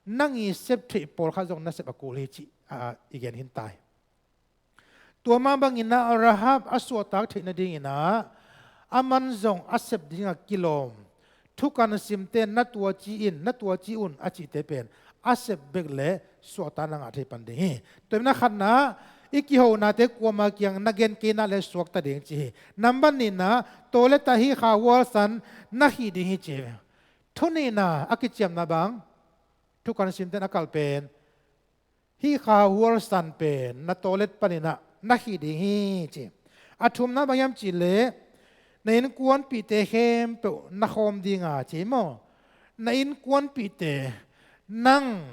nang i sep theih pawlkhat zong na sep a kul hi cih, a, i gen hi ta hi. Tua mah bangin ah Rahab a suahtak theih nadingin ah aman zong a sep dingah kilawm, thukan simte na tuaci in, na tuaci un a cihte pen a sep bek leh suahtakna ngah thei pan ding hi. Tua ahih manin ah khatna, i kihonate kuama kiang na gen kei na le suakta ding ci hi. Nambat nihna, tawlet ah hih kha hualsan na khih ding hi ci hi. Thu nihna a kiciamna bang, thukan simten a kalh pen, hih kha hualsan pen na tawlet panin ah na khih ding hi ci. A thumna bang hiam cihleh, na innkuanpihte khempeuh na khawm dinga ci hi maw? Na innkuanpihte, nang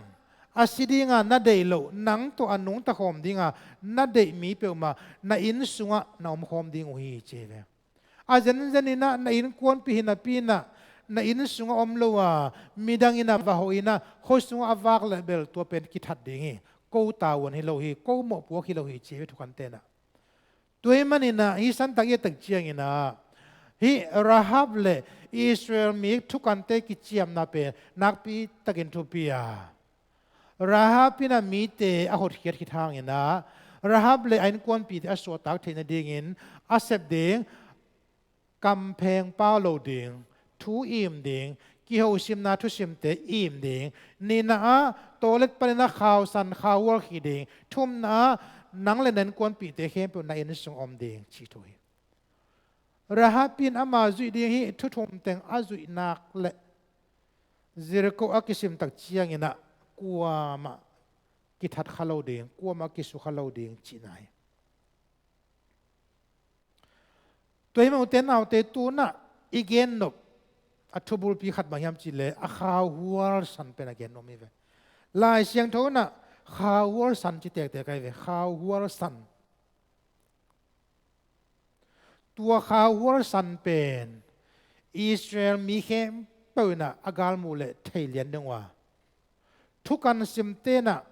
a si dinga na deih loh, nang tawh a nungta khawm dinga na deih mi peuhmah na inn sungah na om khawm ding uh hi ci hi ve. A zenzen in ah na innkuanpih hi napi in ah na inn sungah om lo a, midang in ah va hawh in ah khua sungah a vak leh bel tua pen kithat ding hi. Ko tavuan hi lo hi, ko mawhpuak hi lo hi ci hi ve thukante'n ah. Tua ahih manin ah hih santak i et tak ciangin ah, hih Rahab le Israel mi thukante kiciamna pen nakpi takin thupi a, Rahab in ah mite a hotkhiat khit hangin ah, Rahab le a innkuanpihte a suahtak theih nadingin a sep ding, kampheng pau lo ding, thu im ding, kihosimna thusimte im ding, nihna ah tawlet panin ah kha hualsan, kha hual khih ding, thumna ah nang le na innkuanpihte khempeuh na inn sung om ding cih thu hi. Rahab in ama zuih ding hih thu thum teng a zuih nak leh Jericho a kisim tak ciangin ah kuamah kithat kha lo ding, kuamah kisukha lo ding cihna hi. Tua hi mah ute naute, tu-in ah i gen nop a thubulpi khat bang hiam cihleh a kha hualsan pen a gen nop hi ve. Lai Siangtho in ah kha hualsan ci tektek ahi ve, kha hualsan. Tua kha hualsan pen Israel mi khempeuh in ah a galmuh leh thei lian ding uh a, thukan simte'n ah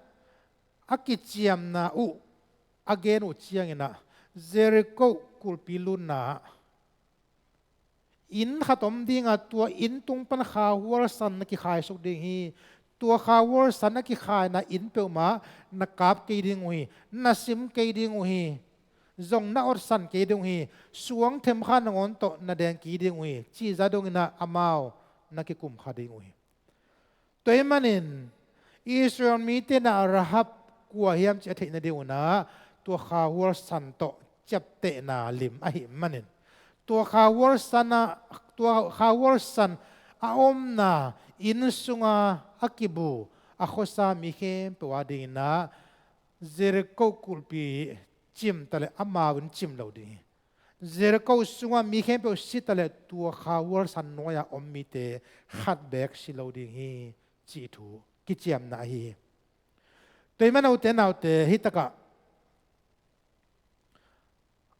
a kiciamna uh a gen uh ciangin ah Jericho kulhpi lunna ah inn khat om ding a, tua inn tung pan kha hualsan na kikhaisuk ding hi. Tua kha hualsan na kikhaina inn peuhmah na kap kei ding uh hi, na sim kei ding uh hi, zong na otsan kei ding uh hi, suang themkhat nangawn tawh na deng kei ding uh hi, cih zah dongin ah amau na kikum kha ding uh hi. Tua ahih manin Israel mite'n ah Rahab kua hiam cih a theih nadingun ah tua kha hualsan tawh ciaptehna lim ahih manin, tua kha hualsan a, tua kha hualsan a omna inn sunga a kibu a khuasa mi khempeuh adingin ah Jericho kulhpi cimta leh amau in cim lo ding hi. Jericho sunga mi khempeuh si ta leh tua kha hualsan nuai-a om mite khat beek si lo ding hi, cih thu kiciamna ahi hi. Tua ahih manin ute naute, hih takah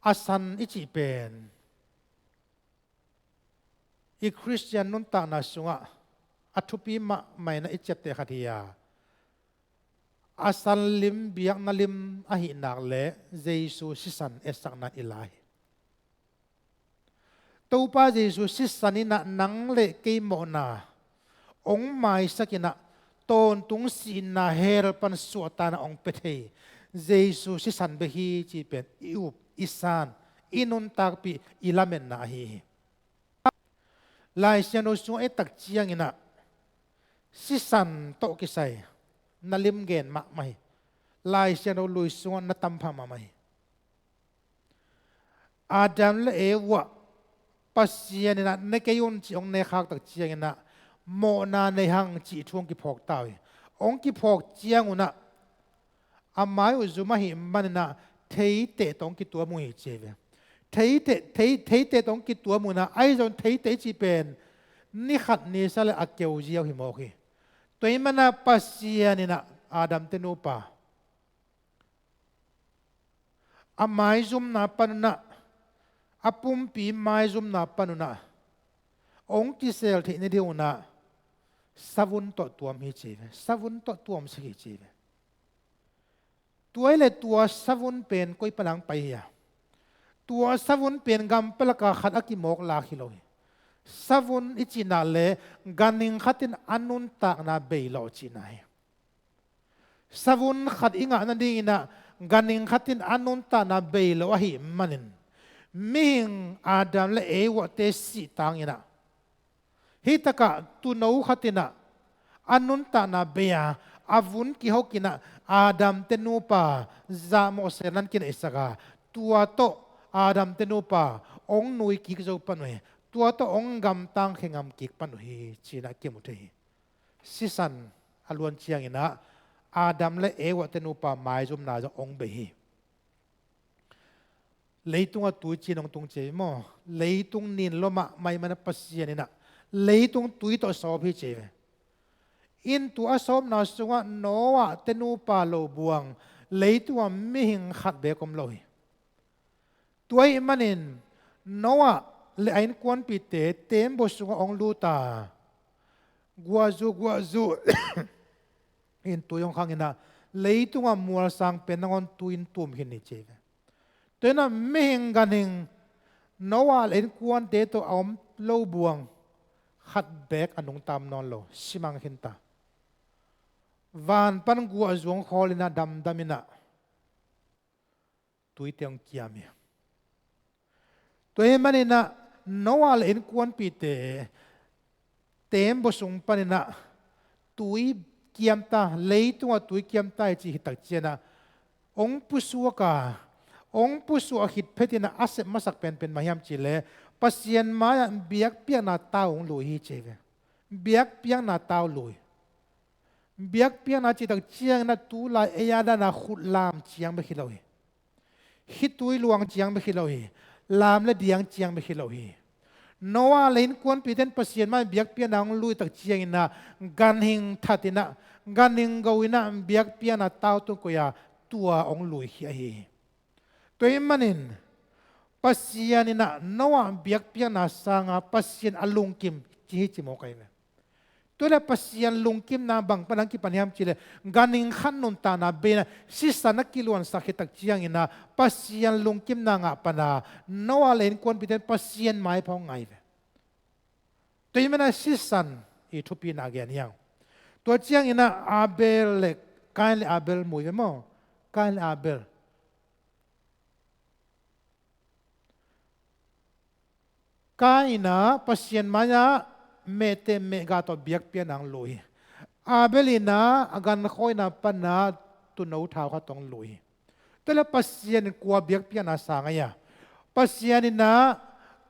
a san i cih pen i Khristian nuntakna sungah a thupi mahmah in ah i ciapteh khat hi a, a san lim, biakna lim ahih nak leh Jesu sisan etsakna in i la hi. Topa Jesu sisan in ah nang leh kei mawhna hong maisak in ah, tawntung sihna hell pan suahtakna hong pia thei Jesu sisan bek hi cih pen i up, i san, i nuntakpih, i lametna ahi hi. Lai Siangtho sungah i et tak ciangin ah sisan tawh kisai na lim gen mahmah hi. Lai Siangtho lui sungah na tam pha mahmah hi. Adam leh Eva Pasian in ah ne kei un cih hong nekkhak tak ciangin ah mawhna nei hang cih thu hong kiphawk ta uh hi. Hong kiphawk ciangun ah a mai uh zum ahih manin ah theiteh tawh hong kituam uh hi ci hi ve. Theiteh, thei, theiteh tawh hong kituam un ah, ahi zongin theiteh i cih pen ni khat ni sa leh a keu ziau hi mawk hi. Tua ahih manin ah Pasian in ah Adam te nupa a maizumna panun ah, a pumpi maizumna panun ah hong kisel theih nadingun ah savun tawh tuam hi ci hi ve. Savun tawh tuam sek hi ci hi ve. Tua hi leh tua savun pen koi pan hong pai hi a, tua savun pen gam palak ah khat a kimawk lak hi lo hi. Savun i cih nak leh ganhing khat in a nuntakna bei lo cihna hi. Savun khat i ngah nadingin ah ganhing khat in a nuntakna bei lo ahih manin mihing Adam leh Eva te sih tangin ah, hih takah tuuno khat in ah a nuntakna bei a, A vun kihok in ah Adam te nupa zahmawh sehna kinaisak a, tua tawh Adam te nupa hong nui kik zo pan uh hi. Tua tawh hong gamtang khe ngam kik pan uh hi, ci-in ah kimu thei hi. Sisan a luan ciangin ah Adam le Eva te nupa maizumna zong hong bei hi. Leitungah tui cin hong tung ci hi maw? Leitung nin lua mahmah ahih manin ah Pasian in ah leitung tui tawh sawp hi ci hi ve. In tua a sawpna sungah Noah te nupa lo buang, leitungah mihing khat beek om lo hi. Tua ahih manin Noah le a innkuanpihte teembaw sungah hong lut a, guahzu guahzu in tui hong khang in ah leitungah mualsang pen nangawn tui in tum khin hi ci hi ve. Tua in ah mihing ganhing Noah le innkuante tawh a om lo buang khat beek a nungta om nawn lo, simang khin ta. Van pan guahzu hong khawl in ah damdam in ah tuite hong kiam hi. Tua ahih manin ah Noah le innkuanpihte teembaw sung panin ah tui kiam ta, leitungah tui kiam ta hi ci hi tak ciangin ah hong pusuak a, hong pusuak khit phetin ah a sep masak penpen mah hiam cih leh Pasian mai-ah biakpiakna tau hong lui hi ci hi ve. Biakpiakna tau lui. Biakpiakna cih tak ciangin ah tulai ei a dan a khut lam ciang bek hi lo hi. Khitui luang ciang bek hi lo hi. Lam le diang ciang bek hi lo hi. Noah le innkuanpihte in Pasian mai-ah biakpiakna hong lui tak ciangin ah ganhing that in ah, ganhing go in ah biakpiakna tau tung koih a, tua hong lui khia hi. Tua ahih manin Pasian in ah Noah biakpiakna sang a, Pasian a lungkim ci hi ci mawk ahi ve. Tua leh Pasian lungkimna bang pan hong kipan hiam cih leh ganhing khat nuntakna bei in ah sisan a kiluansak khit tak ciangin ah Pasian lungkimna ngah pan a, Noah le innkuanpihte in Pasian maipha hong ngai ve. Tua ahih manin ah sisan i thupina gen hi hang. Tua ciangin ah Abel le, Kain le Abel mu hi ve maw? Kain le Abel. Kain in ah Pasian mai-ah mehte mehgah tawh biakpiakna hong lui hi. Abel in ah a gankhawina pan ah tuuno thau khat hong lui hi. Tua leh Pasian in kua biakpiakna sang hiam? Pasian in ah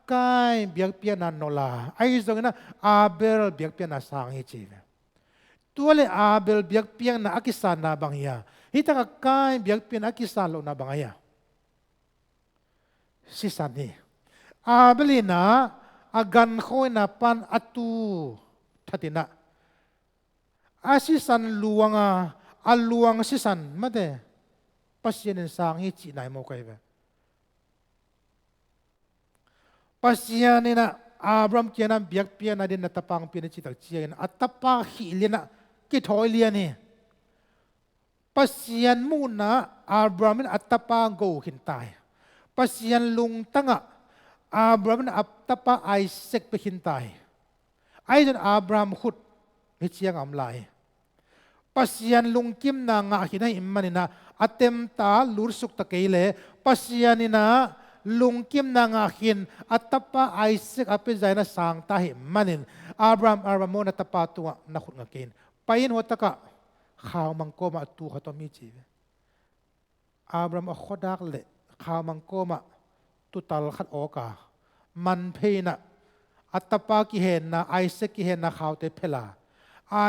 Kain biakpiakna nolh a, ahi zongin ah Abel biakpiakna sang hi ci hi ve. Tua leh Abel biakpiakna a kisanna bang hiam? Hih takah Kain biakpiakna a kisan lohna bang hiam? Sisan hi. Abel in ah a gankhawina pan a tuu that in ah a sisan luang a, a luang sisan mate Pasian in sang hi cihna hi mawk ahi ve. Pasian in ah Abraham kiangah biakpiakna dingin na tapa hong pia ning ci tak ciangin a tapa khih lian ah kithawi lian hi. Pasian muhna ah Abraham in a tapa go khin ta hi. Pasian lungtang ah Abraham in a tapa Isaac pia khin ta hi. Ahi zongin Abraham khut hih ciang a om lai hi. Pasian lungkimna ngah khin ahih manin ah a temta lutsuk ta kei leh Pasian in ah lungkimna ngah khin a tapa Isaac a pia zah in ah sang ta ahih manin Abraham, Abraham aw, na tapa tungah na khut nga kei in. Pai in, hua takah khaumang kawmah tuu khat om hi ci hi ve. Abraham a khuadak leh khaumang kawmah tuutal khat awk a, man phei in ah a tapa kihenna, Isaac kihenna khaute phel a,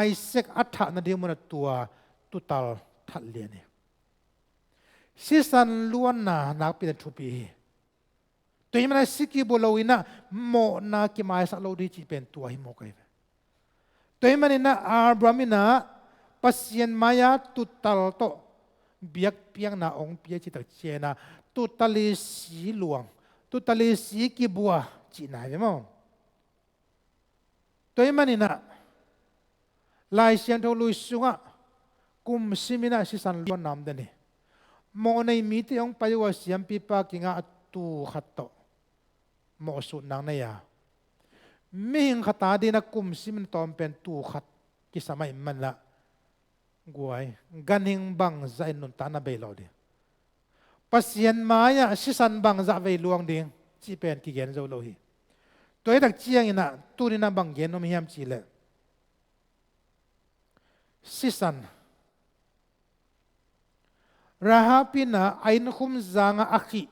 Isaac a thah nading munah tua tuutal that lian hi. Sisan luanna nakpi in ah thupi hi. Tua ahih manin ah si kibua lo in ah mawhna kimaisak lo ding cih pen tua hi mawk ahi ve. Tua ahih manin ah Abraham in ah Pasian mai-ah tuutal tawh biakpiakna hong pia ci tak ciangin ah tuutal i si luang, tuutal i si kibua cihna hi ve maw? Tua ahih manin ah Lai Siangtho Lui sungah kum sim in ah sisan luanna om den hi. Mawhnei mite hong pai uh a, siampipa kiangah tuu khat tawh mawhsutna nei a, mihing khat a dingin ah kum sim in tawm pen tuu khat kisam ahih manin ah guai, ganhing bangzah in nuntakna bei lo ding, Pasian mai-ah sisan bangzah vei luang ding cih pen kigen zo lo hi. Tua hi tak ciangin ah tuni in ah bang gen nuam hiam cih leh, sisan Rahab in ah a innkhum zangah a khih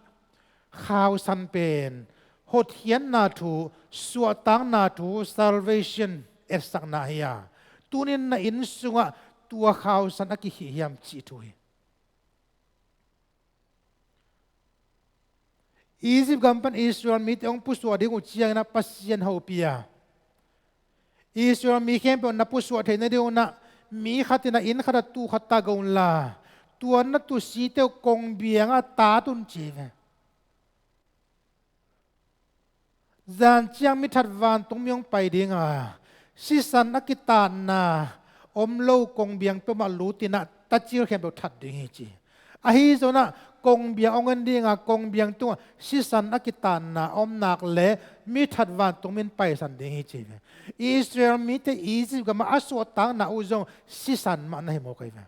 khausan pen hotkhiatna thu, suahtakna thu, salvation, etsakna hi a, tunin na inn sungah tua khausan a kikhih hiam cih thu hi. Egypt gam pan Israel mite hong pusuah ding uh ciangin ah Pasian hopih a, Israel mi khempeuh na pusuah theih nading un ah mi khat in ah inn khatah tu khat ta go unla, tua na tu site uh kongbiangah tat un ci ve. Zan ciang mithat vantungmi hong pai ding a, sisan a kitatna om lo kongbiang peuhmah lut in ah tacil khempeuh that ding hi ci. Ahi zongin ah kongbiang hong en ding a, kongbiang tungah sisan a kitatna om nak leh mithat vantungmi in paisan ding hi ci ve. Israel mite Egypt gamah a suahtakna uh zong sisan mah na hi mawk hi ve.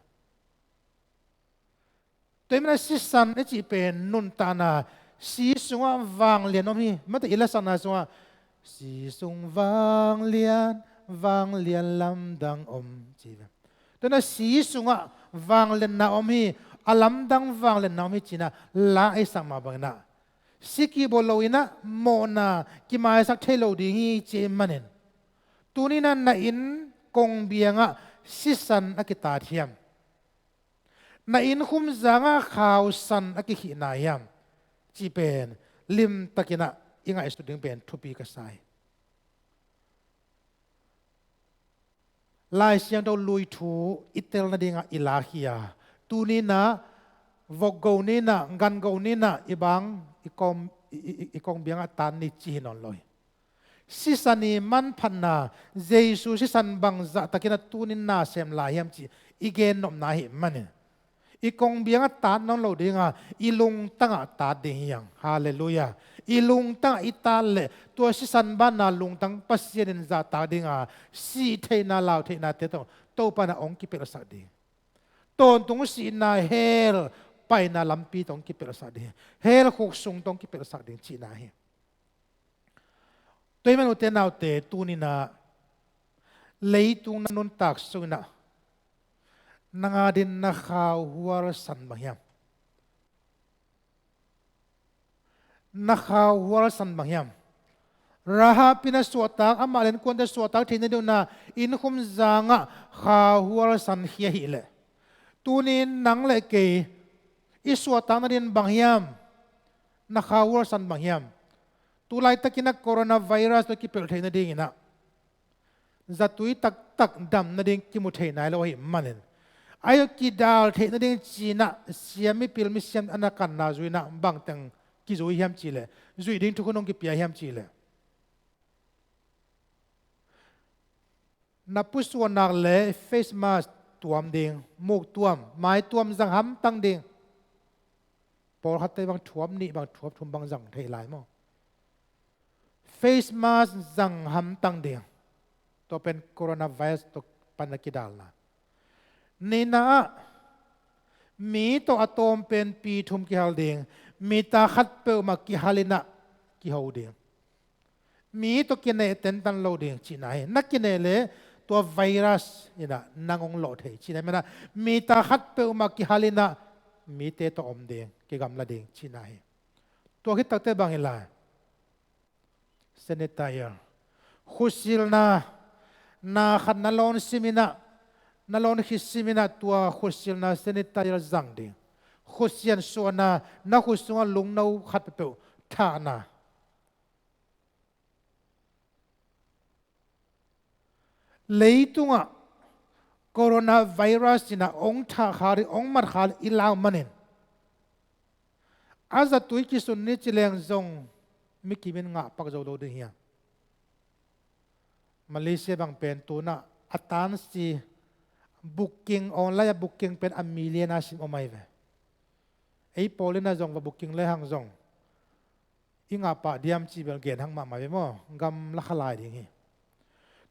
Tua ahih manin ah sisan i cih pen nuntakna, si sungah vanglian om hi. Mate, i lasakna sungah si sung vanglian, vanglian lamdang om ci ve. Tua ahih manin ah si sungah vanglianna om hi, a lamdang vanglianna om hi ci-in ah la i sak mah bangin ah si kibawl lo-in ah mawhna kimaisak thei lo ding hi ci ahih manin, tuni-in ah na inn kongbiangah sisan a kitat hiam? Na innkhum zangah khausan a kikhihna hiam? Cih pen limtakin ah i ngaihsut ding pen thupi ka sa hi. Lai Siangtho lui thu i tel nadingah i lakhia, tuni-in ah vokgo ni-in ah, gango ni-in ah i bang, i kong, i, i, i kongbiangah tat ni ci hi nawn lo hi. Sisan i manphatna, Jesu sisan bangzah takin ah tunin na sem lai hiam cih i gennopna ahih manin, i kongbiangah tat nawn lo ding a, i lungtangah tat ding hi hang. Halleluiah. I lungtangah i tat leh tua sisan banna lungtang Pasian in zahtak ding a, sih theihna, lau theihnate tawh Topa in ah hong kipelhsak ding. Tawntung sihna, hell paina lampi tawh hong kipelhsak ding. Hell khuk sung tawh hong kipelhsak ding cihna hi. Tua ahih manin ute naute, tuni-in ah leitung na nuntak sungin ah nang adingin na khauhualsan bang hiam? Na khauhualsan bang hiam? Rahab in a suahtak, amah le innkuante suahtak theih nading un ah innkhum zangah khauhualsan khia hi leh, tuni-in nang le kei i suahtak nading bang hiam? Na khauhualsan bang hiam? Tulaitakin ah coronavirus tawh kipelh theih nadingin ah zatui taktak dam nading kimu thei nai lo ahih manin, a kidal theih nading ci-in ah sia mipil misiam a na kanna zui-in ah bangteng kizui hiam cih leh, zuih ding thukhun hong kipia hiam cih leh, na pusuah nak leh face mask tuam ding, muk tuam, mai tuam zang hamtang ding. Pawlkhatte bang thuap nih, bang thuap thum bang zang thei lai maw? Face mask zang hamtang ding. Tua pen coronavirus tawh pan a kidalna. Nihna ah, mi tawh a tawm pen pi thum kihal ding, mita khat peuhmah kihal in ah kiho ding. Mi tawh kineh tentan lo ding cihna hi. Na kineh leh tua virus in ah nang hong lawh thei cihna hi. Manin ah mita khat peuhmah kihal in ah mite tawh om ding, kigamla ding cihna hi. Tua khit takteh bang hi lai? Sanitizer. Khutsilna, na khat na lawn sim in ah, na lawn khit sim in ah tua khutsilna sanitizer zang ding. Khutsian suahna, na khut sungah lungno khat peuhpeuh thahna. Leitungah coronavirus in ah hong thah khak ding, hong mat khak ding i lau manin, a zatui kisun ni ci leng zong mi kim in ngah pak zo lo ding hi hang. Malaysia bang pen tu-in ah a tansi booking, online a booking pen a million a sim om ahi ve. Ei pawl in ah zong va booking le hang zong i ngah pah diam cih bel gen hang mahmah ve maw? Gamla kha lai ding hi.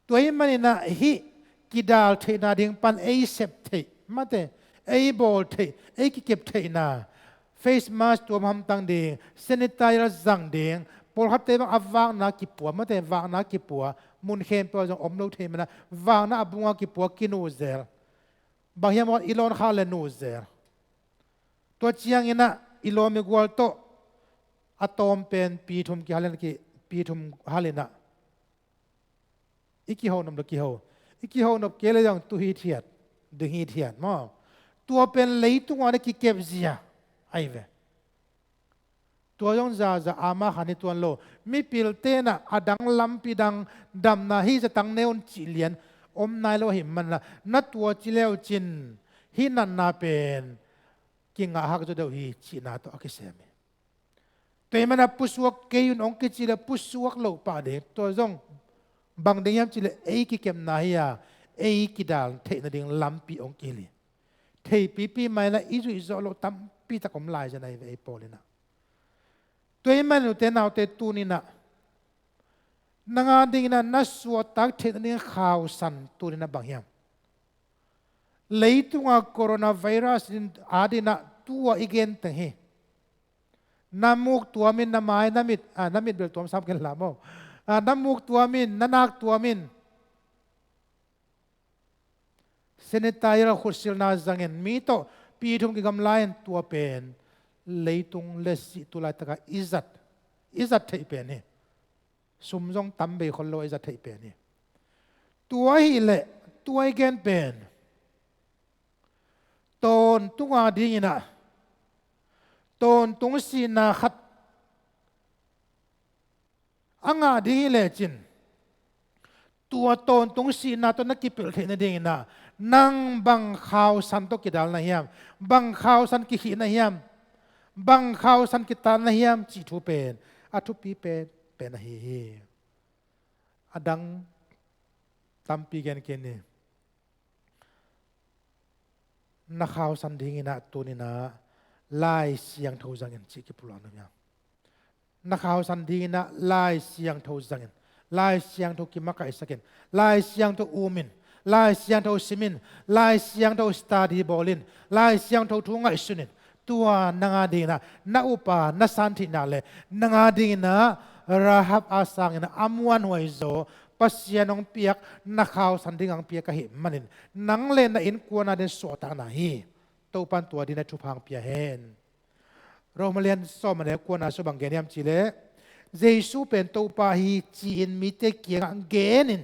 Tua ahih manin ah hih kidal theihna ding pan ei sep theih, mate, ei bawl theih, ei kikep theihna, face mask tuam hamtang ding, sanitizer zang ding, pawlkhatte bang a vakna kipua, mate, vakna kipua, mun khempeuh ah zong om lo thei manin ah vakna a bungah kipua, kinuh zel. Bang hiam, i lawn khak leh nuh zel. Tua ciangin ah i lawm i gual tawh a tawm pen pi thum kihal in, pi thum hal in ah i kiho nop lo kiho. I kiho nop kei le zong tu hithiat, ding hithiat maw. Tua pen leitung ah na kikep zia ahi ve. Tua zong zaza ama khan hi tuan lo. Mipil tenah a dang lampi dang damna hi zatang neun cih lian om nai lo ahi manah na tua ci leu cin hih natna pen kingah hak zaw deuh hi cihna tawh a kisem hi. Tua hi manah pusuak kei un hong kici le pusuak loh pah ding. Tua zong bang ding hiam cih le ei kikepna hi a, ei kidal theih nading lampi hong kihil hi. Theipipi mai na i zuih zawh loh tampi tak om lai zia na hi ve ei pawl in ah. Tua hi manah ute naute tuni in ah nang a ding in ah na suahtak theih nading khausan tuni in ah bang hiam? Leitung a coronavirus in a ding in ah tua i gen teng hi. Na muk tuam in, na mai, na mit, ah, na mit bel tuam sam ken la maw. Ah, na muk tuam in, na nak tuam in. Sanitizer khutsilna zangin mi tawh pi thum kigamla in tua pen leitung le sih tu laitak a i zat, i zat theih pen hi. Sum zong tam bei khol lo a i zat theih pen hi. Tua ahih leh tua i gen pen tawntung a ding in ah tawntung sihna khat a ngah ding hi lecin tua tawntung sihna tawh na kipelh theih nading in ah nang bang khausan tawh kidal na hiam, bang khausan kikhih na hiam, bang khausan kitan na hiam cih thu pen a thupi pen pen ahi hi. A dang tampi gen kei ni. Na khausan ding in ah tuni in ah Lai Siangtho zangin cih kipulak na hiam? Na khausan ding in ah Lai Siangtho zangin, Lai Siangtho kimakaihsak in, Lai Siangtho um in, Lai Siangtho sim in, Lai Siangtho study bawl in, Lai Siangtho thu ngaihsun in. Tua nang a ding in ah na up a na san theih nak leh nang a ding in ah Rahab a sangin a muanhuai zaw Pasian hong piak, na khausan ding hong piak ahih manin nang le na innkuan a ding suahtakna hi. Topa'n tua ding in ah thupha hong pia hen. Roma lian sawm a neu kuana sung bang gen hiam cih leh Jesu pen Topa hi ci-in mite kiangah gen in,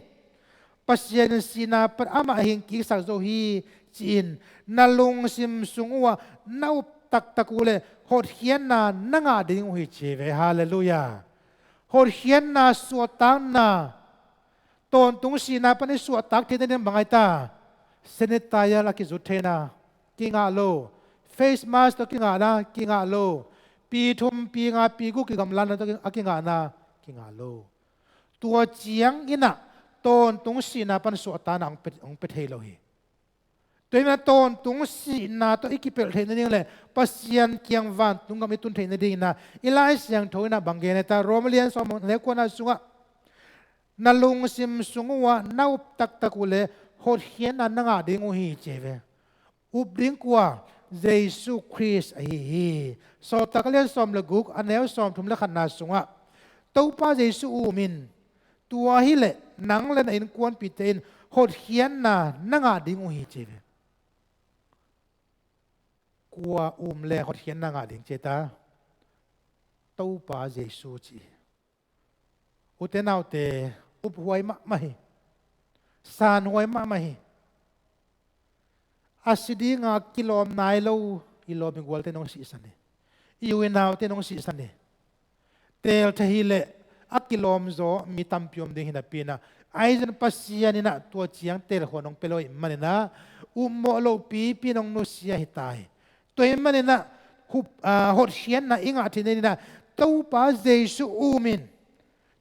Pasian in sihna pan amah hing kiksak zo hi ci-in na lungsim sung uhah na up taktak uh leh hotkhiatna na ngah ding uh hi ci hi ve. Halleluiah. Hotkhiatna, suahtakna, tawntung sihna pan i suahtak theih nading bang a hi ta? Sanitizer a kizut theihna kingah lo. Face mask tawh kingahna kingah lo. Pi thum, pi nga, pi guk kigamlana tawh a kingahna kingah lo. Tua ciangin ah tawntung sihna pan suahtakna hong pe, hong pe thei lo hi. Tua hi manah tawntung sihna tawh i kipelh theih nading leh Pasian kiang vantung gam i tun theih nading in ah i Lai Siangtho in ah bang gen a hi ta? Roma lian sawm a neu kuana sungah na lungsim sung uhah na up taktak uh leh hotkhiatna na ngah ding uh hi ci hi ve. Up ding kua? Jesu Khrist ahi hi. Sawltak a lian sawm le guk a neu sawm thum le khatna sungah Topa Jesu um in, tua hi leh nang le na innkuanpihte in hotkhiatna na ngah ding uh hi ci hi ve. Kua um le hotkhiatna ngah ding ci hi ta? Topa Jesu ci hi. Ute naute, uphuai mahmah hi. Sanhuai mahmah hi. A si dinga kilawm nai lo i lawm i gualte nong sihsan hi. I u i naute nong sihsan hi. Teel thei hi leh a kilawm zaw mi tampi om ding hi napi in ah, ahi zongin Pasian in ah tua ciang teelkhuan hong pia lo ahih manin ah upmawh loh pipi in hong nusia hi ta hi. Tua ahih manin ah hup, ah, hotkhiatna i ngah theih nading in ah Topa Jesu um in,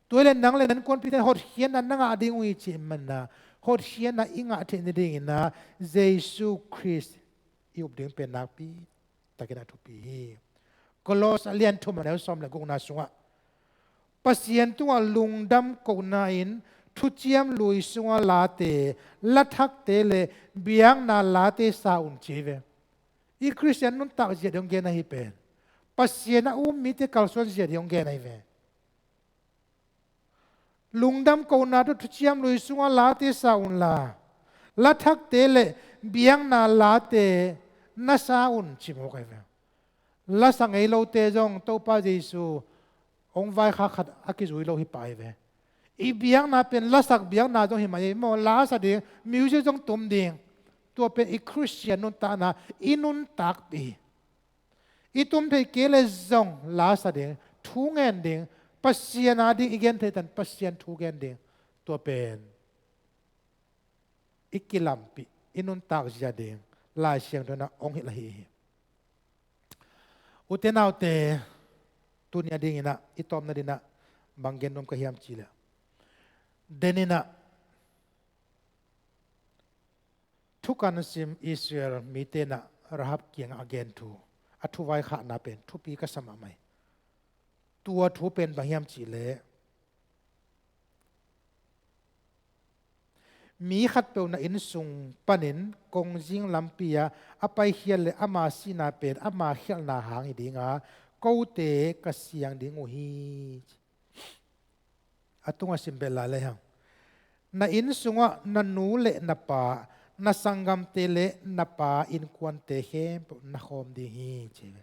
tua hi leh nang le na innkuanpihte in hotkhiatna na ngah ding uh hi ci ahih manin ah hotkhiatna i ngah theih nading in ah Jesu Khrist i up ding pen nakpi takin a thupi hi. Kolos a lian thum a neu sawm le gukna sungah Pasian tungah lungdam kohna in thuciam lui sunga late, lathakte le biakna late sa un ci hi ve. I Khristian nuntak zia ding hong gen ahi pen, Pasian a um mite kalsuan zia ding hong gen ahi ve. Lungdam kohna tawh thuciam lui sunga late sa unla, lathakte le biakna late na sa un ci mawk ahi ve. Lasa ngei lote zong Topa Jesu hong vaikhak khat a kizui lo hi pah hi ve. I biakna pen lasak biakna zong hi mah hi maw, lasa ding, music zong tum ding. Tua pen i Khristian nuntakna i nuntakpih hi. I tum theih kei leh zong lasa ding, thu ngen ding, Pasian a ding i gen theih tan Pasian thu gen ding. Tua pen i kilampih, i nuntak zia ding Lai Siangtho in ah hong hilh ahi hi. Ute naute, tuni a dingin ah i tawpna dingin ah bang gen nuam ka hiam cih leh, den in ah thukan sim Israel mite in ah Rahab kiangah a gen thu, a thu vaikhakna pen thupi ka sa mahmah hi. Tua thu pen bang hiam cih leh, mi khatpeuh na inn sung panin kongzing lampi ah a paikhiat leh ama sihna pen ama khialhna hang hi ding a, kote ka siang ding uh hi. A tungah sim beh lai lehang, na inn sungah na nu le na pa, na sanggamte le na pa innkuante khempeuh na khawm ding hi, ci hi ve.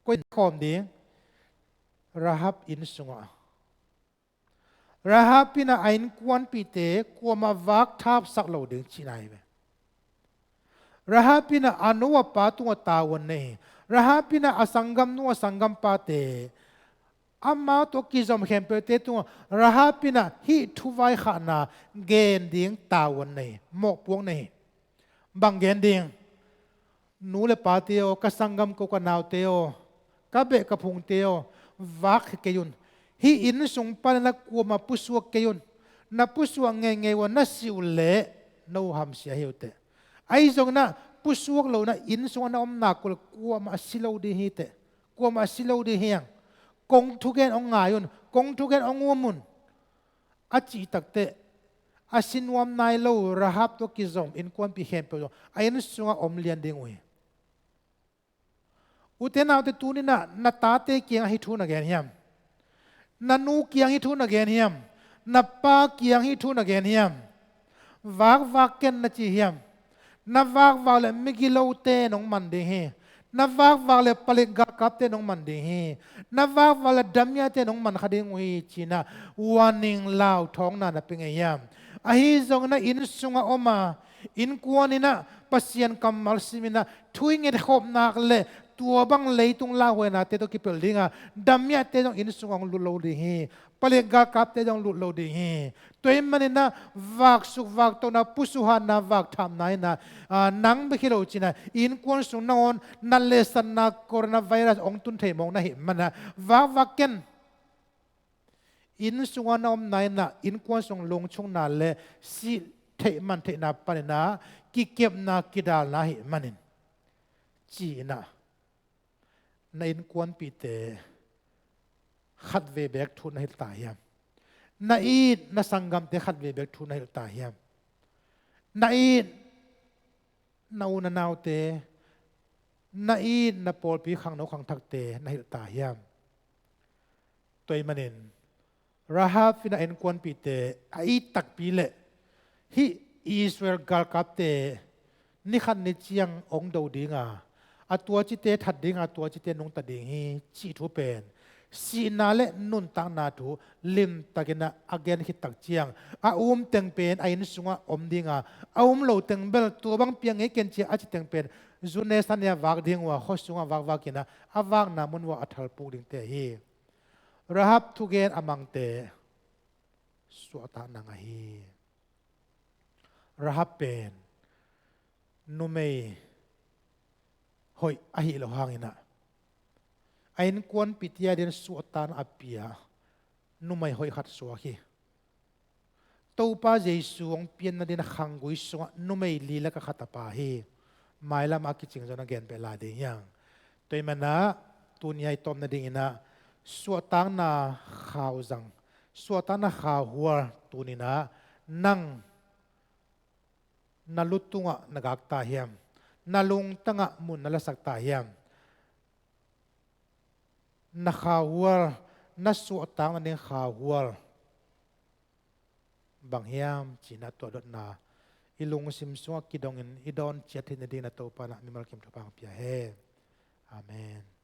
Koi na khawm ding? Rahab inn sungah. Rahab in ah a innkuanpihte kuamah vak thapsak lo ding cihna hi ve. Rahab in ah a nu a pa tungah tavuan nei hi. Rahab in ah a sanggamnu a sanggampate, amau tawh kizom khempeuhte tungah Rahab in ah hih thu vaikhakna gen ding tavuan nei hi, mawhpuak nei hi. Bang gen ding? Nu le pate aw, ka sanggam ko ka naute aw, ka beh ka phungte aw, vak khia kei un. Hih inn sung panin ah kuamah pusuak kei un. Na pusuak ngeingei uh a na si uh leh no hamsia hi uh teh. Ahi zongin ah pusuak lo in ah inn sungah na om nak uh leh kuamah a si lo ding hi teh. Kuamah a si lo ding hi hang. Kong thugen hong ngai un. Kong thugen hong um un. A cih takteh, a si nuam nai lo Rahab tawh kizom innkuanpih khempeuh zong a inn sungah om lian ding uh hi. Ute naute, tuni in ah na tate kiangah hih thu na gen hiam? Na nu kiang hih thu na gen hiam? Na pa kiang hih thu na gen hiam? Vakvak ken na ci hiam? Na vakvak leh migilote nong man ding hi. Na vakvak leh palik galkapte nong man ding hi. Na vakvak leh damiate nong man kha ding uh hi, ci-in ah warning lauthawngna na pia ngei hiam? Ahi zongin ah inn sungah om a, innkuan in ah Pasian kammal sim in ah thu i ngetkhop nak leh tua bang leitung lauhuainate tawh kipelh ding a, damiate zong inn sungah hong lut lo ding hi. Palik galkapte zong lut lo ding hi. Tua ahih manin ah vaksuk vaktohna, pusuhhatna, vakthamna in ah, ah, nang bek hi lo ci-in ah innkuan sung nangawn na lehsatna coronavirus hong tun thei mawk na hih manin ah vakvak ken. Inn sungah na omna in ah innkuan sung lungchukna le sih theih man theihna panin ah kikepna kidalna ahih manin, ci-in ah na innkuanpihte khatvei beek thu na hilh ta hiam? Na it na sanggamte khatvei beek thu na hilh ta hiam? Na it na u na naute, na it na pawlpi khangno khangthakte na hilh ta hiam? Tua ahih manin Rahab in a innkuanpihte a it takpi leh hih Israel galkapte ni khat ni ciang hong do ding a, a tuacite that ding a, a tuacite nungta ding hi cih thu pen sihna le nuntakna thu limtakin a gen khit tak ciang, a um teng pen a inn sungah om ding a, a um lo teng bel tua bang piang ngei ken ci-a a ci teng pen zu ne sa ne-a vak ding uh a, khua sungah vakvak in a, a vakna mun uah a thalpuk dingte hi. Rahab thugen a mangte suahtakna ngah hi. Rahab pen numei hoih ahih loh hangin ah, a innkuanpihte adingin suahtakna a pia numei hoih khat suak hi. Topa Jesu hong pianna dingin a khanggui sungah numei li lakah khat a pha hi. Mailam a kicing zong a gen beh lai ding hi hang. Tua ahih manin ah tuni a i tawpna dingin ah suahtakna khauzang, suahtakna khauhual tuni-in ah nang na lu tungah na gak ta hiam? Na lungtangah mun na lasak ta hiam? Na khauhual, na suahtakna ding khauhual bang hiam cih na tuahdotna i lungsim sungah kidongin i dawn ciat theihna dingin a Topa in ah mimal kim thupha hong pia hen. Amen.